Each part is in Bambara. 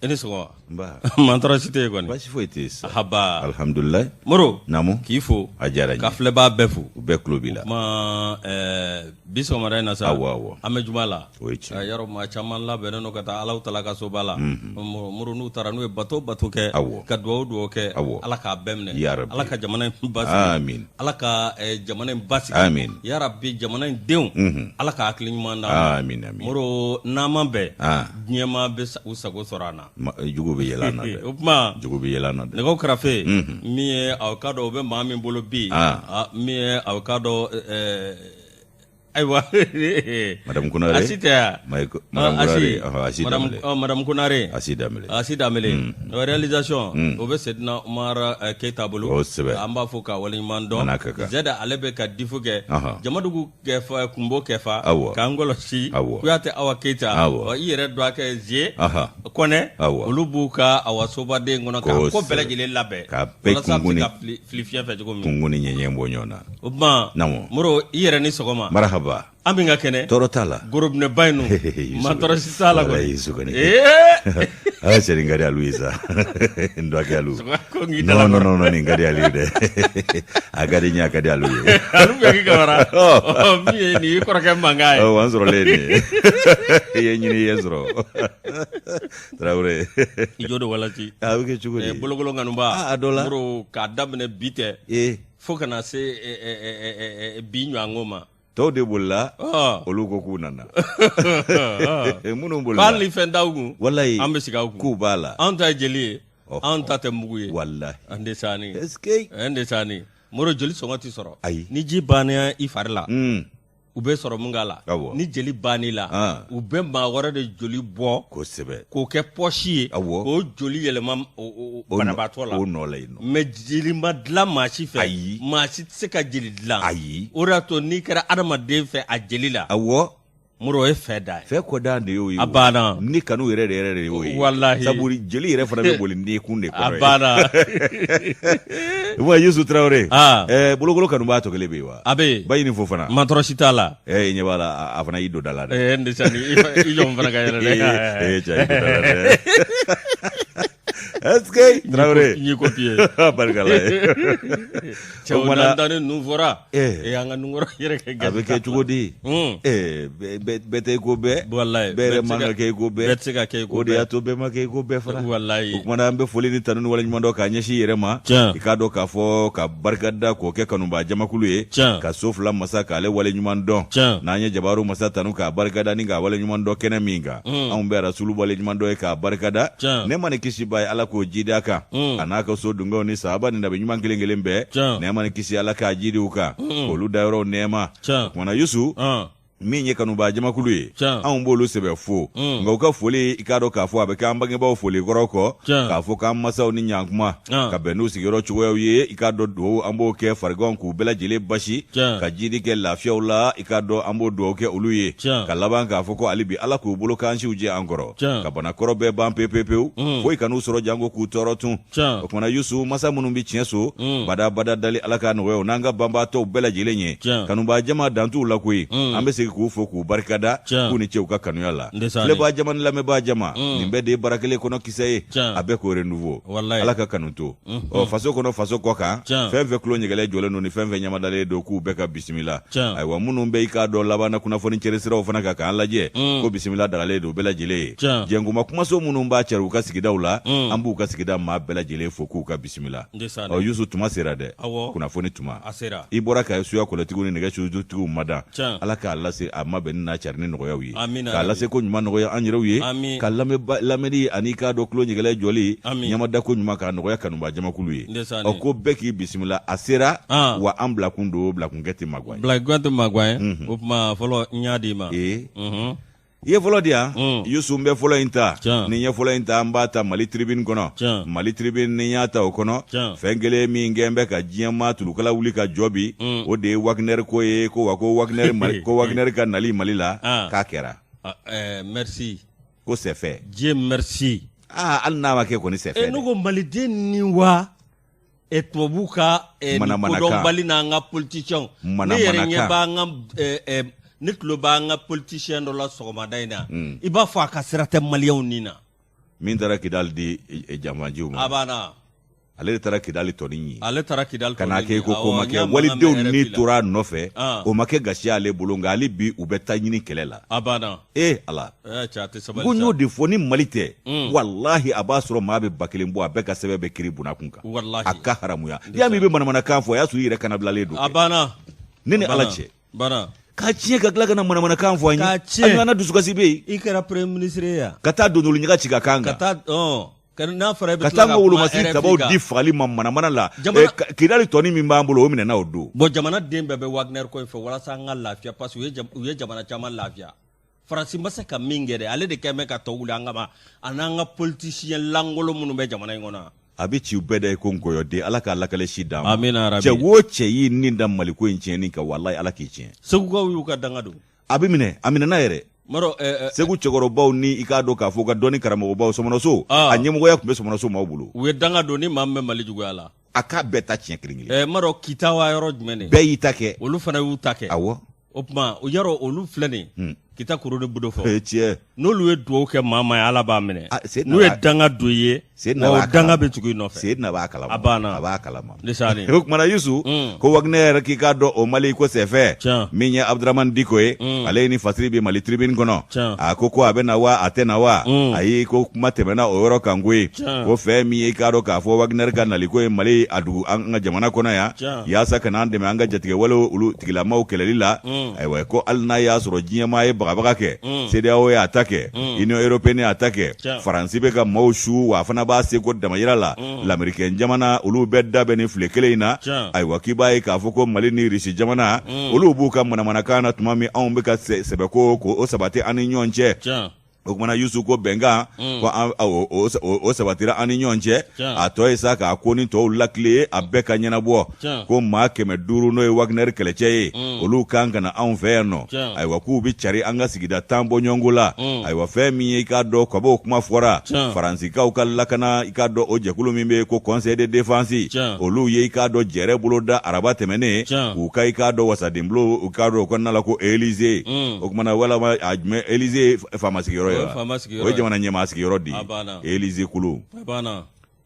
I ni sɔgɔma. Nba. Man tɔɔrɔ si tɛ yen kɔni. Baasi foyi tɛ yen sa. Haba. Alihamudulilayi. Moro. Naamu. K'i fo. A diyara n ye. Ka filɛbaa bɛɛ fo. U bɛɛ tulo b'i la. O kuma ɛɛ bi sɔgɔmada in na sa. Awɔ, awɔ. An bɛ juma la. O ye tiɲɛ. Yarɔ maa caman labɛnnen don ka taa Alahu taala ka soba la. Moro n'u taara n'u ye bato bato kɛ. Awɔ. Ka dugawu dugawu kɛ. Awɔ. Ala k'a bɛɛ minɛ. Ya Rabi. Ala ka jamana in basigi. Amin. Ala ka jamana in basigi. Amin. Ya Rabi jamana in denw. Ala ka hakili ɲuman d'an ma. Amin, amin. Moro n'an ma bɛn. Ah. Diɲɛmaa bɛ u sago sɔrɔ an na. Jugu bɛ yɛlɛ an na dɛ. O kuma. Jugu bɛ yɛlɛ an na dɛ. Nɛgɛw karafe. Min ye aw k'a dɔn o bɛ maa min bolo bi. Ah. Min ye aw k'a dɔn ayiwa. Madame Konare. Asi tɛ yan. Madame Asi. Konare, Asi Danbele. Madame Konare. Asi Danbele. Asi Danbele. Réalisation. O bɛ Sedina Umar Keyita bolo. Kosɛbɛ. An b'a fo k'a waleɲuman dɔn. A n'a ka kan. Zɛda ale bɛ ka difu kɛ. Jamadugu kɛfa kunbo kɛfa. Awɔ. K'an kɔlɔsi. Awɔ. Kuyate Awa Keyita. Awɔ. I yɛrɛ dɔn a kɛ Zie. Kɔnɛ. Awɔ. Olu b'u ka awa sobaden kɔnɔ k'a ko bɛɛ lajɛlen labɛn. K'a bɛɛ Walasa a bɛ se kunkun ni ka fili fiɲɛ fɛ cogo min. Kunkun ni ɲɛɲɛ bɔ ɲɔgɔn na. O tuma. Naamu. Moro i yɛrɛ ni sɔgɔma. Marahaba. An min ka kɛnɛ. Tɔɔrɔ t'a la. Gorobinɛba in Yusu ma tɔɔrɔ si t'a la kɔni. Walayi Yusu kɔni. Ee. Ah cɛ nin ka di alu ye sa. N dɔgɔkɛ alu. Ko n k'i Non dala non non non nin ka di alu ye dɛ. A ka di n ye a ka di alu ye. Alu bɛ k'i kamara. Ɔ min ye nin y'i kɔrɔkɛ mankan ye. Ɔ an sɔrɔlen nin ye. I ye ɲini i ye sɔrɔ. Tarawele. I jo don walati. A bɛ kɛ cogo di? Bolokolo kanuba. Ah, a dɔ la. Moro k'a daminɛ bi tɛ. Ee. Fo ka na se bi ɲɔgɔnko ma. Tɔw de bolila. Ɔ. Olu ko k'u nana. Minnu bolila. K'ale ni fɛn t'aw kun. Walayi. An bɛ sigi aw kun. K'u b'a la. Anw ta ye jeli ye. Ɔhɔ. Anw ta tɛ mugu ye. Walayi. An tɛ sa ni. Est-ce que. An tɛ sa ni. Moro joli sɔngɔ tɛ sɔrɔ. Ayi. Ni ji banna i fari la. U bɛ sɔrɔ mun k'a la. Awɔ. Ni jeli bann'i la. Ah. U bɛ maa wɛrɛ de joli bɔ. Kosɛbɛ. K'o kɛ pɔsi ye. Awɔ. K'o joli yɛlɛma o banabaatɔ la. O nɔ la yen nɔ. Mais jeli ma dilan maa si fɛ. Ayi. Maa si tɛ se ka jeli dilan. Ayi. O de y'a to n'i kɛra adamaden fɛ a jeli la. Awɔ. Moro o ye fɛ dan ye. Fɛ kɔdan de y'o ye. A banna. Ni kanu yɛrɛ de yɛrɛ de y'o ye. Walahi. Sabu jeli yɛrɛ fana bɛ boli ni kun de kɔrɔ ye. A banna. Wa Yusu Tarawele. Ah. Bolokolo kanubaa tɔ kelen bɛ yen wa? A bɛ yen. Baɲini Fofana. Ma tɔɔrɔ si t'a la. I ɲɛ b'a la a fana y'i don da la dɛ. N desa ni i jɔ fana ka yɛlɛ dɛ. Cɛ i don da la dɛ. Est-ce que Tarawele. N y'i copier. Barika la ye. Cɛw O kumana- dantanni ninnu fɔra. An ka nunkɔrɔ yɛrɛ kɛ A bɛ kɛ cogo di? Bɛɛ tɛ i ko bɛɛ. Walayi. Bɛɛ yɛrɛ man ka kɛ i ko bɛɛ. Bɛɛ tɛ se ka kɛ i ko O de y'a bɛɛ. to bɛɛ ma kɛ i ko bɛɛ fana. Walayi. O kumana an bɛ foli ni tanu ni waleɲuman dɔn k'a ɲɛsin i yɛrɛ ma. Tiɲɛ. I k'a dɔn k'a fɔ ka barika da k'o kɛ kanubaa jamakulu ye. Tiɲɛ. Ka so fila masa k'ale waleɲuman dɔn. Tiɲɛ. N'an ye jabaru masa tanu k'a barika da ni k'a waleɲuman dɔn kɛnɛ min kan. Anw bɛ rasulu waleɲuman dɔn ye k'a barika da. Tiɲɛ. Nɛɛma ni kisi b'a ye Ala k'o jidi a kan. A n'a ka so dungew ni sahaba ni nabi ɲuman kelen kelen bɛɛ. Tiɲɛ. Nɛɛma ni kisi Ala k'a jidi u kan. K'olu dayɔrɔw nɛɛma. Tiɲɛ. O kumana Yusu. Min ye kanubaa jamakulu ye anw b'olu sɛbɛ fo nka u ka foli i k'a dɔn k'a fɔ a bɛ k'an bangebaaw foli kɔrɔ kɔ k'a fɔ k'an masaw ni ɲankuma ka bɛn n'u sigiyɔrɔ cogoyaw ye i k'a dɔn dugawu an b'o kɛ fariganw k'u bɛɛ lajɛlen basi ka jidi kɛ lafiyaw la i k'a dɔn an b'o dugawu kɛ olu ye ka laban k'a fɔ ko hali bi Ala k'u bolo kansiw jɛ an kɔrɔ ka bana kɔrɔ bɛɛ ban pewu pewu foyi kan'u sɔrɔ janko k'u tɔɔrɔ tun o kumana Yusu masa minnu bɛ tiɲɛ so badabada dali Ala k'a nɔgɔya u n'an ka banbaatɔw bɛɛ lajɛlen ye kanubaa jama dan t'u la koyi an bɛ segin k'u fo k'u barikada k'u ni ce u ka kanuya la filɛbaa jama ni lamɛnbaa jama nin bɛɛ de ye bara kelen kɔnɔ kisɛ ye a bɛɛ ko renouveau Ala ka kanu to ɔ faso kɔnɔ faso kɔ kan fɛn fɛn tulo ɲɛgɛlɛ jɔlen don ni fɛn fɛn ɲamadalen don k'u bɛɛ ka bisimila ayiwa minnu bɛ i k'a dɔn laban na kunnafoni cɛri siraw fana kan k'an lajɛ ko bisimila dagalen don bɛɛ lajɛlen ye jɛnkuma kumaso minnu b'a cɛri u ka sigidaw la an b'u ka sigida maa bɛɛ lajɛlen fo k'u ka bisimila ɔ Yusu tuma sera dɛ kunnafoni tuma i bɔra ka suya kɔlɔtigiw ni nɛgɛ sujutigiw mada Ala k'a lase a mabɛnni n'a carinni nɔgɔya u ye k'a lase ko ɲuman nɔgɔya an yɛrɛw ye ka lamɛnni ani k'a dɔn tulo ɲɛgɛlɛ jɔli ɲamada ko ɲuman k'a nɔgɔya kanubaa jamakulu ye ɔ ko bɛɛ k'i bisimila a sera wa an bilakun don bilakunkɛ tɛ magwan ye bilakunkɛ tɛ magwan ye o tuma fɔlɔ n y'a d'i ma i ye fɔlɔ di yan Yusu n bɛ fɔlɔ in ta ni n ye fɔlɔ in ta n b'a ta Mali Tribune kɔnɔ Mali Tribune ni n y'a ta o kɔnɔ fɛn kelen min kɛn bɛ ka diɲɛmaa tulukala wuli ka jɔ bi o de ye Wagner ko ye ko wa ko Wagner ko Wagner ka nali Mali la k'a kɛra merci ko c'est fait Dieu merci aa hali n'a ma kɛ kɔni c'est fait ne ko maliden ni wa e tubabu ka kodɔnbali n'an ka politiciens ne yɛrɛ ɲɛ b'an ka ne tulo b'an ka politicien dɔ la sɔgɔmada in na i b'a fɔ a ka sira tɛ maliyɛnw ni na. Min taara Kidali di janfanciw ma. A banna. Ale de taara Kidali tɔni ɲi. Ale taara Kidali tɔni ɲi. Ka n'a kɛ ko ko ma kɛ walidenw ni tora a nɔfɛ. O ma kɛ gasi y'ale bolo nka hali bi u bɛ taa ɲini kɛlɛ la. A banna. Ee Ala. Ɛɛ cɛ a tɛ sabali sa. Ko n y'o de fɔ ni Mali tɛ. Walahi a b'a sɔrɔ maa bɛ 1000 bɔ a bɛɛ ka sɛbɛn bɛ kiri bunna kun kan. Walahi. A ka haramuya. N'i y'a mɛn i bɛ manamanakan fɔ a y'a sɔrɔ i yɛrɛ kannabilalen don. A banna. Ne ni Ala cɛ. Banna. K'a tiɲɛ ka tila ka na manamanakan fɔ an ye. K'a tiɲɛ. A ɲɔgɔnna dusukasi bɛ yen. I kɛra premier ministre ye yan. Ka taa dondoli ɲaga ci ka kan kan. Ka taa ɔn. N'a fɔra i bɛ ka taa an ka wolomasiri tabaw di fagali ma manamana la. Jamana Kidali tɔni min b'an bolo o minɛna o don. Bon jamana den bɛɛ bɛ Wagner ko in fɛ walasa an ka lafiya parce que u ye jamana caman lafiya. Faransi ma se ka min kɛ dɛ ale de kɛn bɛ ka tɔ wuli an kama a n'an ka politicien lankolon minnu bɛ jamana in kɔnɔ. A bɛ ci u bɛɛ da i ko nkɔyɔden Ala k'a lakale si d'an ma. Amina yarabi. Cɛ o cɛ y'i ni da Maliko in tiɲɛni kan walayi Ala k'i tiɲɛ. Segukaw y'u ka danga don. A bɛ minɛ a minɛna yɛrɛ. Maro, eh, eh, Segu cɛkɔrɔbaw ni i k'a dɔn k'a fɔ u ka dɔnni karamɔgɔbaw Sɔmɔnɔso a ɲɛmɔgɔya tun bɛ Sɔmɔnɔso maaw bolo. U ye danga don ni maa min bɛ Mali juguya la. A k'a bɛɛ ta tiɲɛ kelen kelen. Eh, Maro Kita wa yɔrɔ jumɛn de? Bɛɛ y'i ta kɛ. Olu fana y'u ta kɛ. Awɔ. O tuma o yarɔ olu filɛ nin ye. Kita kuru ni budo fɔ. Ee tiɲɛ. N'olu ye dugawu kɛ maa ma ye Ala b'a minɛ. Ah, Seydina N'u ye b'a- danga don i ye. Seydina wa b'a o danga kalama. bɛ tugu i nɔfɛ. Seydina b'a kalama. A banna. A b'a kalama. Ndesani. O kumana Yusu ko Wagner k'i k'a dɔn o Mali ko sɛfɛ Tiɲɛ. min ye Abdramane Diko ye ale ye ni fasiri bɛ Mali tribune kɔnɔ Tiɲɛ. a ko ko a bɛ na wa a tɛ na wa ayi ko kuma tɛmɛna o yɔrɔ kan koyi Tiɲɛ. ko fɛn min ye i k'a dɔn k'a fɔ Wagner ka naliko ye Mali a dugu an ka jamana kɔnɔ yan Tiɲɛ. yaasa ka n'an dɛmɛ an ka jatigɛwale olu tigilamaw kɛlɛli la ayiwa ko hali n'a y'a sɔrɔ diɲɛmaa ye bagabaga kɛ CEDEAO y'a ta kɛ Union européenne y'a ta kɛ Faransi bɛ ka maaw su wa a fana b'a seko damayira la lamerikɛn jamana olu bɛɛ da bɛ nin file kelen in na ayiwa k'i b'a ye k'a fɔ ko Mali ni Irisi jamana olu b'u ka manamanakan na tuma min anw bɛ ka sɛbɛko ko o sabati an ni ɲɔgɔn cɛ o kumana Yusu ko bɛnkan ko o sabatira an ni ɲɔgɔn cɛ a tɔ ye sa k'a ko ni tɔw lakile a bɛɛ ka ɲɛnabɔ ko maa 500 n'o ye Wagner kɛlɛcɛ ye olu kan ka na anw fɛ yan nɔ ayiwa k'u bɛ cari an ka sigida 10 bɔɲɔgɔnko la ayiwa fɛn min ye i k'a dɔn kab'o kuma fɔra Faransikaw ka lakana i k'a dɔn o jɛkulu min bɛ yen ko Conseil de défense olu ye i k'a dɔn jɛrɛ boloda araba tɛmɛnen u ka i k'a dɔn wasadenbulon u k'a dɔn o kɔnɔna la ko Élysée o kumana walama a jumɛn Élysée faama sigiyɔrɔ ye wa o ye jamana ɲɛmaa sigiyɔrɔ de ye Élysée kulu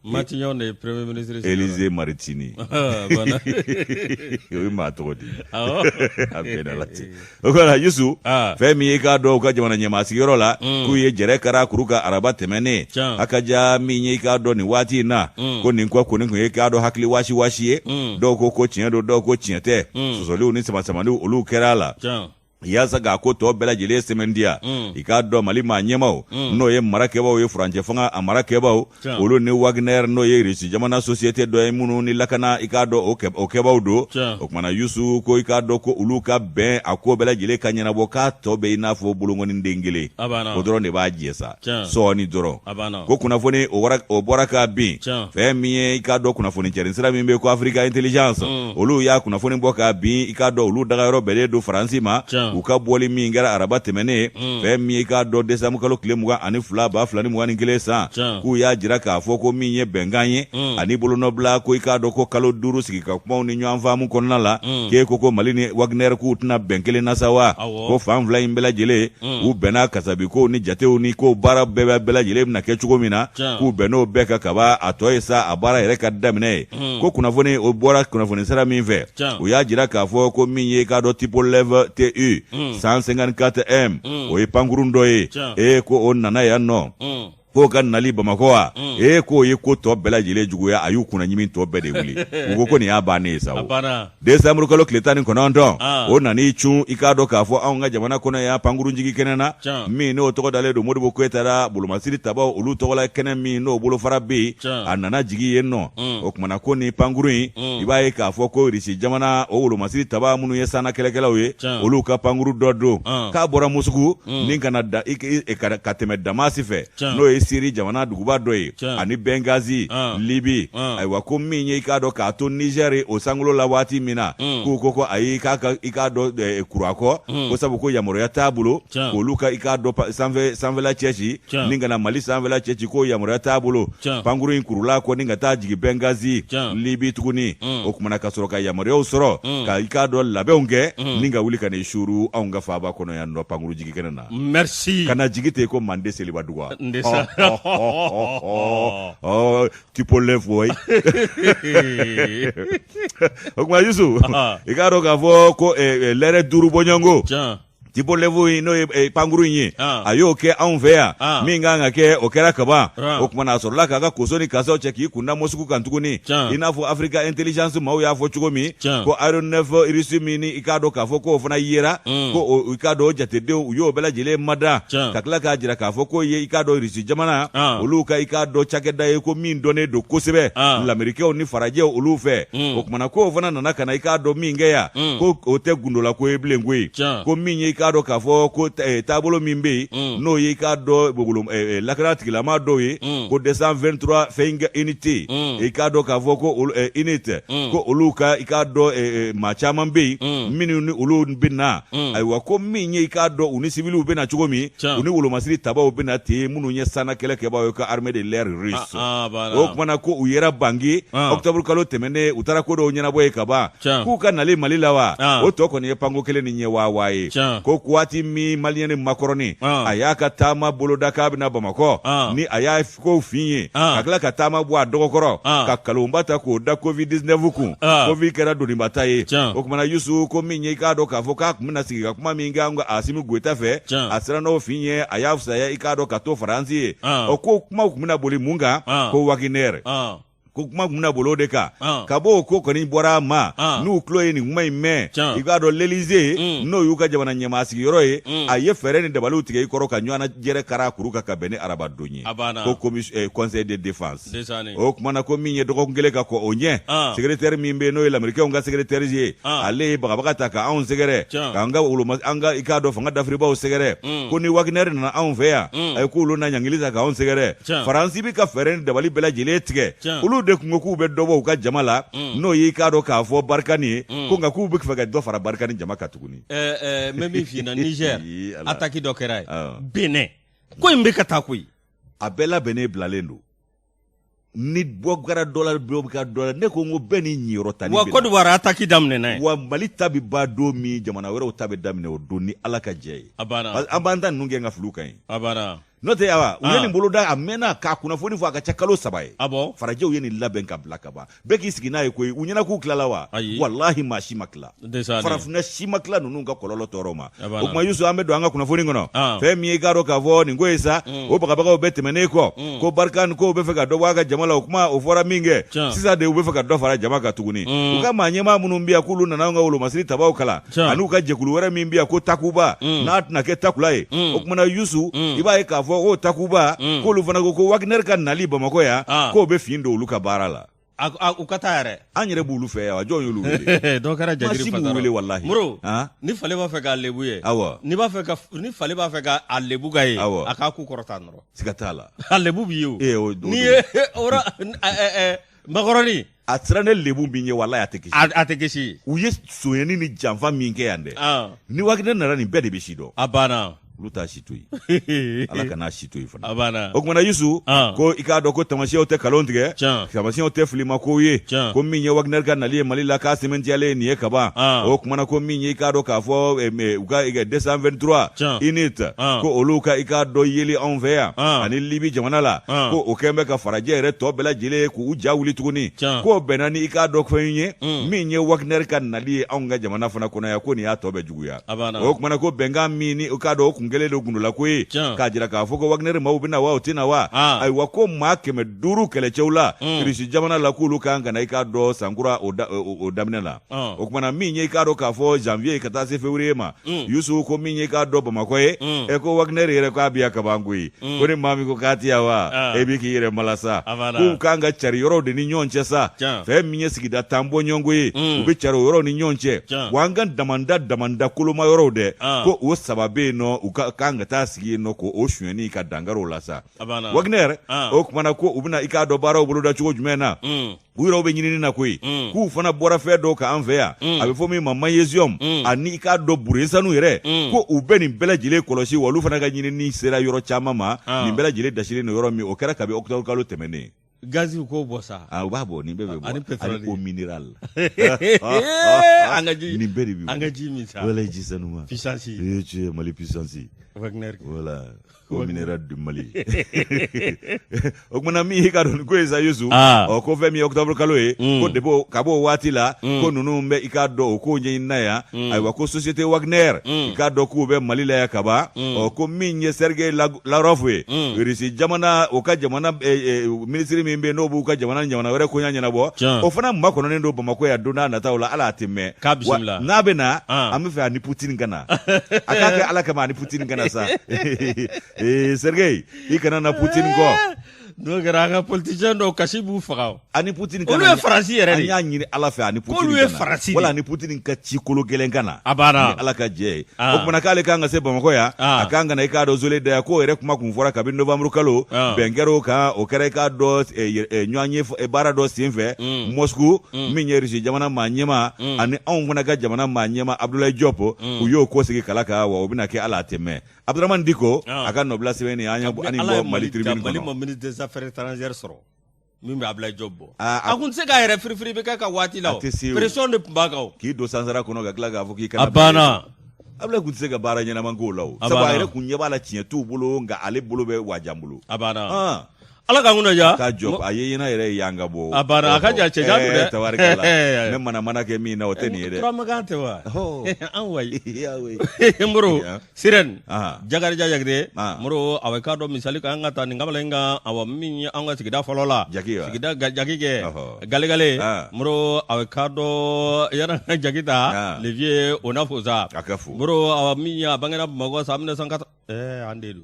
Matignon de ye premier ministre Élysée Maritini o ye maa tɔgɔ de ye a bɛɛ la ten o kɔrɔ Yusu fɛn min ye i k'a dɔn u ka jamana ɲɛmaa sigiyɔrɔ la k'u ye jɛrɛ kara kuru kan araba tɛmɛnen a ka ja min ye i k'a dɔn nin waati in na ko nin ko kɔni tun ye i k'a dɔn hakili wasi wasi ye dɔw ko ko tiɲɛ don dɔw ko tiɲɛ tɛ sɔsɔliw ni samasamaniw olu kɛra a la yaasa k'a ko tɔ bɛɛ lajɛlen sɛmɛntiya i k'a dɔn mali maa ɲɛmaw n'o ye marakɛbaw ye furancɛ fanga a marakɛbaw olu ni wagner n'o ye irisi jamana sosiyete dɔ ye minnu ni lakana i k'a dɔn o kɛbaw don o kumana yusu ko i k'a dɔn ko olu ka bɛn a ko bɛɛ lajɛlen ka ɲɛnabɔ k'a tɔ bɛ i n'a fɔ bolonkɔni den kelen o dɔrɔn de b'a jɛ sa sɔɔni dɔrɔn ko kunnafoni o bɔra ka bin fɛn min ye i k'a dɔn kunnafoni cɛrin sira min bɛ ko Africa Intelligence olu y'a kunnafoni bɔ ka bin i k'a dɔn olu dagayɔrɔ bɛnnen don Faransi ma u ka bɔli min kɛra araba tɛmɛnen fɛn min ye i k'a dɔn décembre kalo tile 22 2021 san k'u y'a jira k'a fɔ ko min ye bɛnkan ye ani bolonɔbila ko i k'a dɔn ko kalo 5 sigi ka kumaw ni ɲɔgɔn faamu kɔnɔna la k'e ko ko Mali ni Wagner k'u tɛna bɛn kelen na sa wa ko fan fila in bɛɛ lajɛlen u bɛnna kasabi kow ni jatew ni ko baara bɛɛ bɛɛ lajɛlen bɛna kɛ cogo min na k'u bɛnn'o bɛɛ kan kaban a tɔ ye sa a baara yɛrɛ ka daminɛ ye ko kunnafoni o bɔra kunnafoni sira min fɛ u y'a jira k'a fɔ ko min ye k'a dɔn Tupolev TU 154 M o ye pankurun dɔ ye ee ko o nana yan nɔ k'o ka nali bamakɔ wa ee k'o ye ko tɔ bɛɛ lajɛlen juguya a y'u kunna ɲimi tɔ bɛɛ de wuli u ko ko nin y'a bannen ye sa o décembre kalo tile 19 o nan'i cun i k'a dɔn k'a fɔ anw ka jamana kɔnɔ yan pankurunjigi kɛnɛ na min n'o tɔgɔ dalen don Modibo Koyita la bolomasiri tabaw olu tɔgɔla kɛnɛ min n'o bolofara bɛ yen a nana jigin yen nɔ o kumana ko ni pankurun in i b'a ye k'a fɔ ko Irisi jamana o wolomasiri taba minnu ye sanna kɛlɛkɛlaw ye olu ka pankuru dɔ don k'a bɔra Mosuku ni ka na ka tɛmɛ Damasi fɛ n'o ye Siri jamana duguba dɔ ye. Ani Benghazi, Libi. Ayiwa, ko min ye i k'a dɔn k'a to Niger o sankolo la waati min na, k'u ko ko ayi, k'a ka i k'a dɔn kuru a kɔ, ko sabu ko yamaruya t'a bolo k'olu ka i k'a dɔn sanfɛ sanfɛla cɛ ci ni ka na Mali sanfɛla cɛ ci, k'o yamaruya t'a bolo. Pankurun in kurula kɔ ni ka taa jigin Benghazi, Libi tuguni. O kumana ka sɔrɔ ka yamaruyaw sɔrɔ ka i k'a dɔn labɛnw kɛ ni ka wuli ka n'i suuru anw ka faaba kɔnɔ yan nɔ pankuru jigi kɛnɛ na. Merci. Ka na jigi ten ko mande seliba dugu Tupolev o tuma Yusu, i k'a dɔn k'a fɔ ko lɛrɛ 5 bɔɲɔgɔnko Tupolev n'o ye pankurun in ye, a y'o kɛ anw fɛ yan. Min kan ka kɛ, o kɛra kaban. O tuma na a sɔrɔla k'a ka koso ni kasaw cɛ k'i kunda Moscou kan tuguni, i n'a fɔ Africa Intelligence maaw y'a fɔ cogo min ko aéronef russe min ni i k'a dɔn k'a fɔ k'o fana yera, ko i k'a dɔn o jatedenw u y'o bɛɛ lajɛlen mada, ka tila k'a jira k'a fɔ k'o ye i k'a dɔn Russie jamana olu ka i k'a dɔn cakɛda ye, ko min dɔnnen don kosɛbɛ lamerikɛw ni farajɛw olu fɛ. O kumana k'o fana nana ka na i k'a dɔn min kɛ yan, ko o tɛ gundola ko ye bilen koyi, ko min ye i k'a dɔn k'a fɔ ko taabolo min bɛ yen, n'o ye i k'a dɔn lakana tigilama dɔw ye, ko 223 fɛn unité, i k'a dɔn k'a fɔ ko unité, ko olu ka i k'a dɔn maa caman bɛ yen minnu ni olu bɛ na. Ayiwa, ko min ye i k'a dɔn u ni siwiliw bɛ na cogo min, u ni wolomasiri tabaw bɛ na ten, minnu ye sanna kɛlɛkɛbaw ye ka armée de l'air russe. O kumana ko u yera Bangui octobre kalo tɛmɛnen, u taara ko dɔw ɲɛnabɔ yen kaban. K'u ka nali Mali la wa, o tɔ kɔni ye panko kelen ni ɲɛ waa ye. Ko waati min Maliyɛn Makɔrɔni a y'a ka taama boloda k'a bɛna Bamakɔ, ni a y'a kow fin ye, ka tila ka taama bɔ a dɔgɔkɔrɔ, ka kalonba ta k'o da Covid 19 kun, Covid kɛra doniba ta ye. O kumana Yusu, ko min ye i k'a dɔn k'a fɔ k'a tun bɛna sigi ka kuma min kɛ an ka Asimi Goyita fɛ, a siranna n'o fin ye, a y'a fisaya i k'a dɔn ka to Faransi ye. O ko kumaw tun bɛna boli mun kan? Ko Wagner. Ko kuma tun bɛna boli o de kan. Ka bɔ o ko kɔni bɔra a ma, n'u tulo ye nin kuma in mɛn, i k'a dɔn l'Élysée, n'o y'u ka jamana ɲɛmaa sigiyɔrɔ ye, a ye fɛɛrɛ ni dabaliw tigɛ i kɔrɔ ka ɲɔgɔn jɛrɛ kara kuru kan ka bɛn ni araba don ye, ko conseil de défense. O kuma na ko min ye dɔgɔkun kelen ka kɔn o ɲɛ, secrétaire min bɛ yen, n'o ye lamerikɛnw ka secrétaire ye, ale ye bagabaga ta ka anw sɛgɛrɛ, k'an ka woloma an ka i k'a dɔn fanga dafiribaw sɛgɛrɛ, ko ni Wagner nana anw fɛ yan, a ye k'olu na ɲangili ta k'anw sɛgɛrɛ. Faransi bɛ ka fɛɛrɛ ni dabali bɛɛ lajɛlen tigɛ. Olu de tun ko k'u bɛ dɔ bɔ u ka jama la, n'o ye i k'a dɔn k'a fɔ Barkhane ye, ko nka k'u bɛ fɛ ka dɔ fara Barkhane jama kan tuguni. N bɛ min f'i ɲɛna, Niger attaque dɔ kɛra yen, Benin ko in bɛ ka taa koyi. A bɛɛ labɛnnen bilalen don, ni bɔ kɛra dɔ la, dɔ bɛ kɛ dɔ la. Ne ko n ko bɛɛ ni ɲiyɔrɔ ta. Wa Côte d'Ivoire attaque daminɛna yen. Wa Mali ta bɛ ban don min, jamana wɛrɛw ta bɛ daminɛ o don ni Ala ka jɛ ye. A banna. An b'an ta ninnu gɛn ka fili u kan yen. A banna. N'o tɛ awa, u ye nin boloda a mɛnna k'a kunnafoni fɔ, a ka ca kalo 3 ye. Ah bon? Farajɛw ye nin labɛn ka bila ka ban, bɛɛ k'i sigi n'a ye koyi. U ɲɛna k'u tilala wa? Ayi. Walahi, maa si ma tila. Farafinna si ma tila ninnu ka kɔlɔlɔ tɔɔrɔ ma. O tuma Yusu, an bɛ don an ka kunnafoni kɔnɔ. Fɛn min ye i k'a dɔn k'a fɔ nin ko ye sa, o bagabagaw bɛɛ tɛmɛnen kɔ, ko Barkhane ko bɛ fɛ ka dɔ bɔ a ka jama la, o kuma o fɔra min kɛ, sisan de u bɛ fɛ ka dɔ fara jama kan tuguni. U ka maa ɲɛmaa minnu bɛ yan k'olu nana an ka wolomasiri tabaw kalan, ani u ka jɛkulu wɛrɛ min bɛ yan ko Takuba, n'a tɛna kɛ Takula ye. O tuma na Yusu, i b'a ye k'a fɔ ko Takuba, k'olu fana ko ko Wagner ka nali Bamakɔ yan, k'o bɛ fin don olu ka baara la. U ka taa yɛrɛ. An yɛrɛ b'olu fɛ yan wa? Jɔn y'olu wele? Dɔ kɛra jajiri fasa. Wele walahi. Moro, ni fale b'a fɛ k'a lebu ye. Awɔ. Ni b'a fɛ ka ni fale b'a fɛ ka a lebu ka ye. Awɔ. A k'a ku kɔrɔta nɔrɔ. Siga t'a la. A lebu b'i ye o. Ee o. N'i ye o makɔrɔni. A siran ne lebu min ye, walahi a tɛ kisi. A tɛ kisi. U ye sonyɛni ni janfa min kɛ yan dɛ. Ni Wagner nana, nin bɛɛ de bɛ si dɔn. A banna. Olu t'a si to yen, Ala kan'a si to yen fana. A banna. O kumana Yusu, ko i k'a dɔn ko tamasiyɛnw tɛ kalon tigɛ, tamasiyɛnw tɛ filima kow ye, ko min ye Wagner ka nali ye Mali la, k'a sɛmɛntiyalen nin ye kaban. O kumana ko min ye i k'a dɔn k'a fɔ u ka 223 unité, ko olu ka i k'a dɔn yeli anw fɛ yan ani Libi jamana la, ko o kɛlen bɛ ka farajɛ yɛrɛ tɔ bɛɛ lajɛlen k'u ja wuli tuguni, k'o bɛnna ni i k'a dɔn fɛn ye min ye Wagner ka nali ye anw ka jamana fana kɔnɔ yan, ko nin y'a tɔ bɛɛ juguya. O kumana ko bɛnkan min ni i k'a dɔn o kun kɛlen don gundolako ye, k'a jira k'a fɔ ko Wagner maaw bɛ na wa, o tɛ na wa, ayiwa ko maa 500 kɛlɛcɛw la Irisi jamana la, k'olu kan ka na i k'a dɔn sankura o daminɛ la. O kumana min ye i k'a dɔn k'a fɔ janvier ka taa se février ma, Yusu, ko min ye i k'a dɔn Bamakɔ ye, ɛ ko Wagner yɛrɛ k'a bɛ yan kaban koyi. Ko ni maa min ko k'a tɛ yan wa, e b'i k'i yɛrɛ malasa. K'u kan ka cari yɔrɔw de ni ɲɔgɔn cɛ sa. Fɛn min ye sigida 10 bɔɲɔgɔnko ye, u bɛ cari o yɔrɔw ni ɲɔgɔn cɛ. Wa an ka damanda damanda koloma yɔrɔw dɛ, ko o 3 bɛ yen nɔ, u ka kan ka taa sigi yen nɔ k'o sonyɛni ka dankari o la sa. Wagner o tuma na ko u bɛna i k'a dɔn baaraw boloda cogo jumɛn na. U yɛrɛw bɛ ɲinini na koyi, k'u fana bɔra fɛn dɔw kan an fɛ yan, a bɛ fɔ min ma magnésium ani i k'a dɔn burusanu yɛrɛ, ko u bɛ nin bɛɛ lajɛlen kɔlɔsi, wa olu fana ka ɲinini sera yɔrɔ caman ma. Nin bɛɛ lajɛlen dasilen don yɔrɔ min, o kɛra kabi octobre kalo tɛmɛnen. Gazi k'o bɔ sa. U b'a bɔ, nin bɛɛ bɛ bɔ. Ani pétrole. Ani eau minérale. An ka ji. Nin bɛɛ de bɛ bɔ. An ka ji min sa. Wala ji sanuma. Puissance. Ee cɛ, Mali puissance. Wagner. Voilà. Eau minérale du Mali. O kumana min i k'a dɔn nin ko ye sa Yusu. Ɔ ko fɛn min ye octobre kalo ye, ko depuis ka bɔ o waati la, ko ninnu bɛ i k'a dɔn o ko ɲɛɲini na yan. Ayiwa ko société Wagner, i k'a dɔn k'u bɛ Mali la yan kaban. Ɔ ko min ye Sergei Lavrov ye, Russie jamana, o ka jamana minisiri min bɛ yen n'o b'u ka jamana ni jamana wɛrɛ koɲa ɲɛnabɔ, o fana makɔnɔnen don Bamakɔ yan don n'a nataw la, ala a tɛ mɛn. K'a bisimila. N'a bɛ na, an bɛ fɛ a ni Poutine ka na. A k'a kɛ Ala kama a ni Poutine ka na sa. Ee Sergei, i kana na Poutine kɔ. N'o kɛra an ka politicien dɔw kasi b'u faga. Ani Poutine ka na. Olu ye Faransi yɛrɛ de. An y'a ɲini Ala fɛ ani Poutine ka na. K'olu ye Faransi de. Wala ani Poutine ka ci kolo gɛlɛn ka na. A banna. Ni Ala ka jɛ ye. O kumana k'ale kan ka se Bamakɔ yan. A kan ka na i k'a dɔn Zole da yan, k'o yɛrɛ kuma kun fɔra kabini novembre kalo. Bɛn kɛra o kan, o kɛra i k'a dɔn ɲɔgɔn ye baara dɔ senfɛ. Moscou min ye Russie jamana maa ɲɛmaa ani anw fana ka jamana maa ɲɛmaa Abdoulaye Diop, u y'o ko sigi kala kan, wa o bɛna kɛ ala a tɛ mɛn. Abdramane Dicko a ka nɔbila sɛbɛn nin an y'a bɔ ani bɔ Mali Tribune kɔnɔ. Mali ma ministre des affaires étrangères sɔrɔ min bɛ Abdoulaye Diop bɔ. A kun tɛ se k'a yɛrɛ firifiri IBK ka waati la o. A tɛ se o. Pression de tun b'a kan o. K'i don sansara kɔnɔ ka tila k'a fɔ k'i kana. A banna. Abdoulaye kun tɛ se ka baara ɲɛnama k'o la o. Sabu a yɛrɛ kun ɲɛ b'a la tiɲɛ t'u bolo, nka ale bolo bɛ wajan bolo. A banna. Ala k'an kunna diya. Ka jɔ a ye ɲɛna yɛrɛ y'an ka bɔ. A banna a ka jan cɛjan don dɛ. Tabarikala. Ne mana mana kɛ min na o tɛ nin ye dɛ. Turamagan tɛ wa? An wayi. Moro Sirène. Jakarija Jakite. Moro a k'a dɔn misali kan an ka taa nin kamalen kan awa min ye an ka sigida fɔlɔ la. Jaki wa? Sigida Jaki kɛ. Galegale. Moro a k'a dɔn yan'an ka Jaki ta. Le vieux o n'a fo sa. A ka fo. Moro awa min ye a bangera Bamakɔ san 1980 ɛɛ an de don.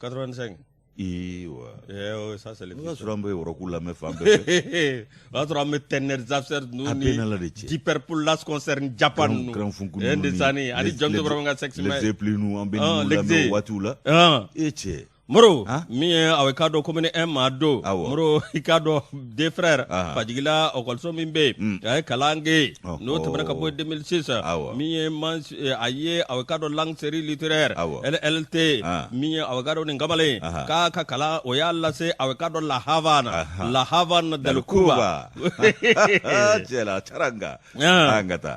85. Ee wa. Eh, ça c'est le O y'a sɔrɔ an bɛ rock lamɛn fan bɛɛ fɛ. O y'a sɔrɔ an bɛ Tennessee ninnu A bɛɛ n'Ala de cɛ. Deep Purple Last Concert ni Japan ninnu. Grand Funk ninnu ni Sani ani James Brown ka Sex Led Zeppelin ninnu an bɛ ninnu lamɛn o waatiw la. E cɛ. Moro min ye aw k'a dɔn commune 1 maa don. Moro i k'a dɔn deux frères Fajigila ɔkɔliso min bɛ yen a ye kalan kɛ yen n'o tɛmɛna ka bɔ yen 2006 min ye a ye aw k'a dɔn langue série littéraire LLT min ye aw k'a dɔn nin kamalen k'a ka kalan o y'a lase aw k'a dɔn La Havane La Havane del Cuba cɛ charanga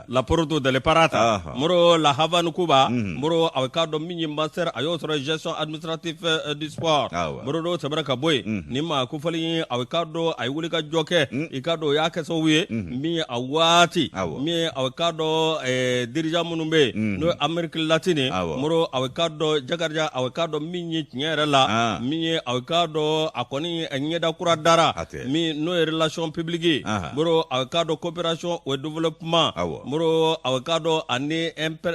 La Puerto del Plata Moro La Havane Cuba Moro aw k'a dɔn min ye master a y'o sɔrɔ gestion administrative du sport Moro n'o tɛmɛna ka bɔ yen nin maa kofɔlen ye aw k'a dɔn a ye wuli ka jɔ kɛ i k'a dɔn o y'a kɛ sababu ye min ye a waati min ye aw k'a dɔn dirigeant minnu bɛ yen n'o ye Amérique latine Moro aw k'a dɔn Jakarija aw k'a dɔn min ye tiɲɛ yɛrɛ la min ye aw k'a dɔn a kɔni ɲɛda kura dara min n'o ye relation publique ye Moro aw k'a dɔn coopération au développement Moro aw k'a dɔn ani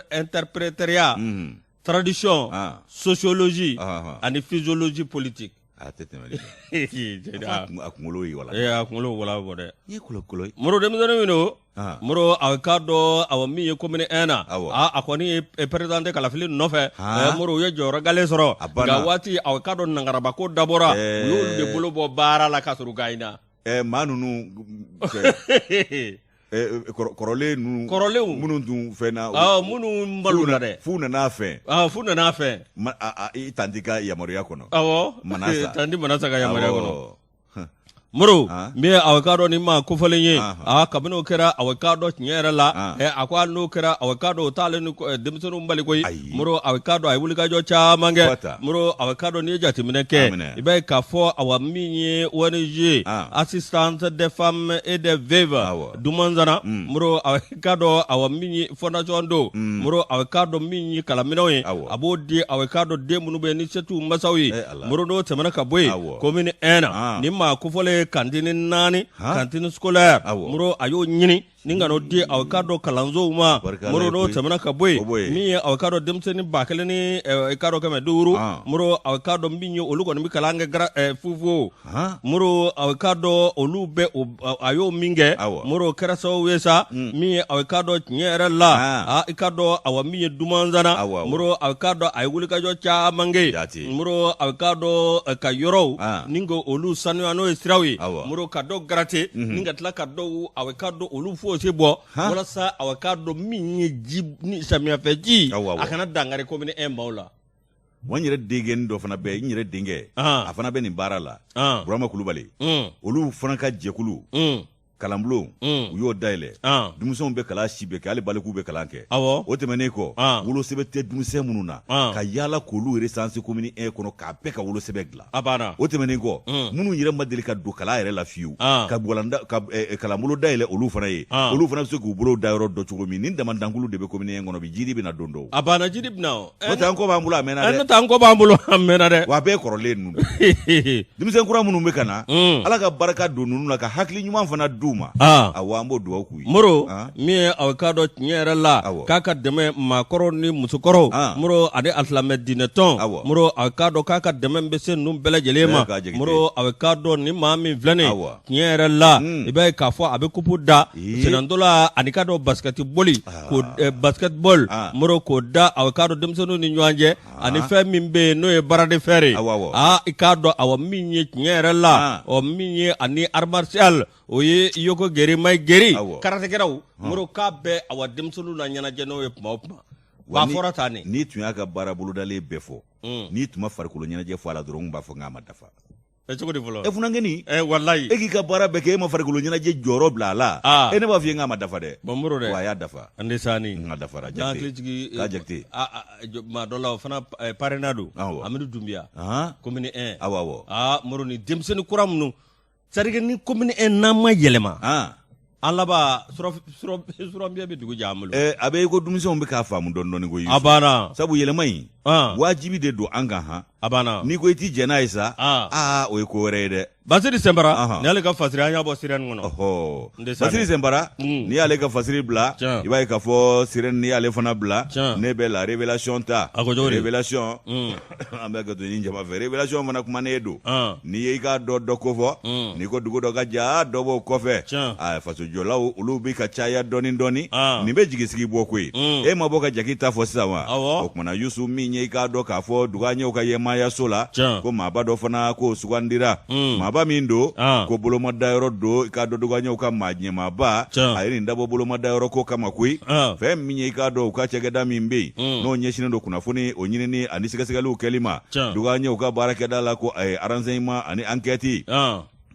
interprétariat tradition sociologie ani physiologie politique a tɛ tɛmɛ nin kan. A kunkolo y'i wala. Ee a kunkolo wala bɔ dɛ. I ye kolokolo ye. Moro denmisɛnnin min don. Moro a k'a dɔn awa min ye commune 1 na. Awɔ. A kɔni ye présenté kalafili nɔfɛ. Moro u ye jɔyɔrɔ gale sɔrɔ. A banna. Nka waati a k'a dɔn nangarabako dabɔra. U y'olu de bolo bɔ baara la ka sɔrɔ u gagnera. Maa ninnu. Kɔrɔlen ninnu kɔrɔlenw minnu tun fɛn na minnu malola dɛ f'u nana fɛ f'u nana fɛ i tanti ka yamaruya kɔnɔ awɔ tanti Manasa ka yamaruya kɔnɔ Moro min ye aw k'a dɔn nin maa kofɔlen ye aa kabini o kɛra aw k'a dɔn tiɲɛ yɛrɛ la a ko hali n'o kɛra aw k'a dɔn o t'ale ni denmisɛnninw bali koyi Moro aw k'a dɔn a ye wulikajɔ caman kɛ Moro aw k'a dɔn n'i ye jateminɛ kɛ i b'a ye k'a fɔ awa min ye ONG assistance des femmes et des veuves Dumanzana Moro aw k'a dɔn awa min ye fondation don Moro aw k'a dɔn min ye kalanminɛnw ye a b'o di aw k'a dɔn den minnu bɛ yen ni se t'u masaw ye Moro n'o tɛmɛna ka bɔ yen commune 1 na nin maa kofɔlen ye cantine 4 cantine scolaire Moro a y'o ɲini ni ka n'o di aw k'a dɔn kalansow ma Moro n'o tɛmɛna ka bɔ yen min ye aw k'a dɔn denmisɛnnin 1000 ni i k'a dɔn 500 Moro aw k'a dɔn min ye olu kɔni bɛ kalan kɛ fufu Moro aw k'a dɔn olu bɛ a y'o min kɛ Moro kɛra sababu ye sa min ye aw k'a dɔn tiɲɛ yɛrɛ la i k'a dɔn awa min ye Dumanzana Moro aw k'a dɔn a ye wulikajɔ caman kɛ Moro aw k'a dɔn ka yɔrɔw ni ko olu sanuya n'o ye siraw ye Moro ka dɔw gratter ni ka tila ka dɔw aw k'a dɔn olu fossé bɔ walasa aw k'a dɔn min ye ji ni samiyɛfɛ ji a kana dankari commune 1 maaw la. Wa n yɛrɛ denkɛ dɔ fana bɛ n yɛrɛ denkɛ a fana bɛ nin baara la Burama Kulubali olu fana ka jɛkulu kalanbulon u y'o dayɛlɛ denmisɛnw bɛ kalan si bɛɛ kɛ hali balikuw bɛ kalan kɛ o tɛmɛnen kɔ wolosɛbɛn tɛ denmisɛn minnu na ka yaala k'olu recenser commune 1 kɔnɔ k'a bɛɛ ka wolosɛbɛn dilan a banna o tɛmɛnen kɔ minnu yɛrɛ ma deli ka don kalan yɛrɛ la fiyewu ka kalanbolo dayɛlɛ olu fana ye olu fana bɛ se k'u bolo da yɔrɔ dɔ cogo min nin damadankulu de bɛ commune 1 kɔnɔ bi jidi bɛna don dɔw a banna jidi bɛna n'o tɛ an kɔ b'an bolo a mɛnna dɛ n'o tɛ an kɔ b'an bolo a mɛnna dɛ wa a bɛɛ kɔrɔlen ninnu denmisɛn kura minnu bɛ ka na ala ka barika don ninnu na ka hakili ɲuman fana d'u ma awɔ an b'o dugawu k'u ye Moro min ye aw k'a dɔn tiɲɛ yɛrɛ la k'a ka dɛmɛ maakɔrɔw ni musokɔrɔw Moro ani alisilamɛ diinɛtɔn Moro aw k'a dɔn k'a ka dɛmɛ bɛ se ninnu bɛɛ lajɛlen ma Moro aw k'a dɔn ni maa min filɛ nin tiɲɛ yɛrɛ la i b'a ye k'a fɔ a bɛ kupu da sennantolatan ani k'a dɔn basikɛti boli ko basketball Moro k'o da aw k'a dɔn denmisɛnninw ni ɲɔgɔn cɛ ani fɛn min bɛ yen n'o ye bras de fer ye aa i k'a dɔn awa min ye tiɲɛ yɛrɛ la ɔ min ye ani art martial o ye yoko geri mae geri karatekɛlaw Moro k'a bɛ awa denmisɛnninw na ɲɛnajɛ n'o ye tuma o tuma wa fɔra tan ne n'i tun y'a ka baara bolodalen bɛɛ fɔ n'i tun ma farikolo ɲɛnajɛ fɔ a la dɔrɔn n b'a fɔ k'a ma dafa Ɛ cogo di fɔlɔ e funankɛnin ɛ walayi e k'i ka baara bɛɛ kɛ e ma farikolo ɲɛnajɛ jɔyɔrɔ bila a la aa e ne b'a f'i ye n k'a ma dafa dɛ bon Moro dɛ wa a y'a dafa an tɛ sa ni n ka dafara n hakili jigin k'a Jakite maa dɔ la o fana parena don awɔ Amidu Dunbiya han commune 1 awɔ awɔ aa Moro ni denmisɛnnin kura minnu c'est à dire que ni commune 1 n'an ma yɛlɛma han an laban suranbiya bɛ dugu jɛ an bolo ɛ a bɛ i ko denmisɛnw bɛ k'a faamu dɔɔni dɔɔni koyi a banna sabu yɛlɛma in wajibi de don an kan han a banna n'i ko i ti jɛn n'a ye sa aa o ye ko wɛrɛ ye dɛ Basiri Sɛnpara ni y'ale ka fasiri an y'a bɔ Sirène kɔnɔ ɔhɔ Basiri Sɛnpara n'i y'ale ka fasiri bila i b'a ye k'a fɔ Sirène n'i y'ale fana bila ne bɛ la Révélation ta a ko cogo di Révélation an bɛ ka to ɲini jama fɛ Révélation fana kumanen don n'i ye i k'a dɔn dɔ ko fɔ n'i ko dugu dɔ ka jan dɔ b'o kɔfɛ a fasojɔlaw olu bɛ ka caya dɔɔni dɔɔni nin bɛ jigisigi bɔ koyi e ma bɔ ka Jaki ta fɔ sisan wa o kumana Yusu min ye i k'a dɔn k'a fɔ dugaɲɛw ka ɲɛmaayaso la ko maaba dɔ fana k'o sugandira maaba min don ko bolomadayɔrɔ don i k'a dɔn dugaɲɛw ka maa ɲɛmaaba a ye nin dabɔ bolomadayɔrɔ ko kama koyi fɛn min ye i k'a dɔn u ka cakɛda min bɛ yen n'o ɲɛsinnen don kunnafoni o ɲinini ani sɛgɛsɛgɛliw kɛli ma dugaɲɛw ka baarakɛda la ko renseignement ani enquête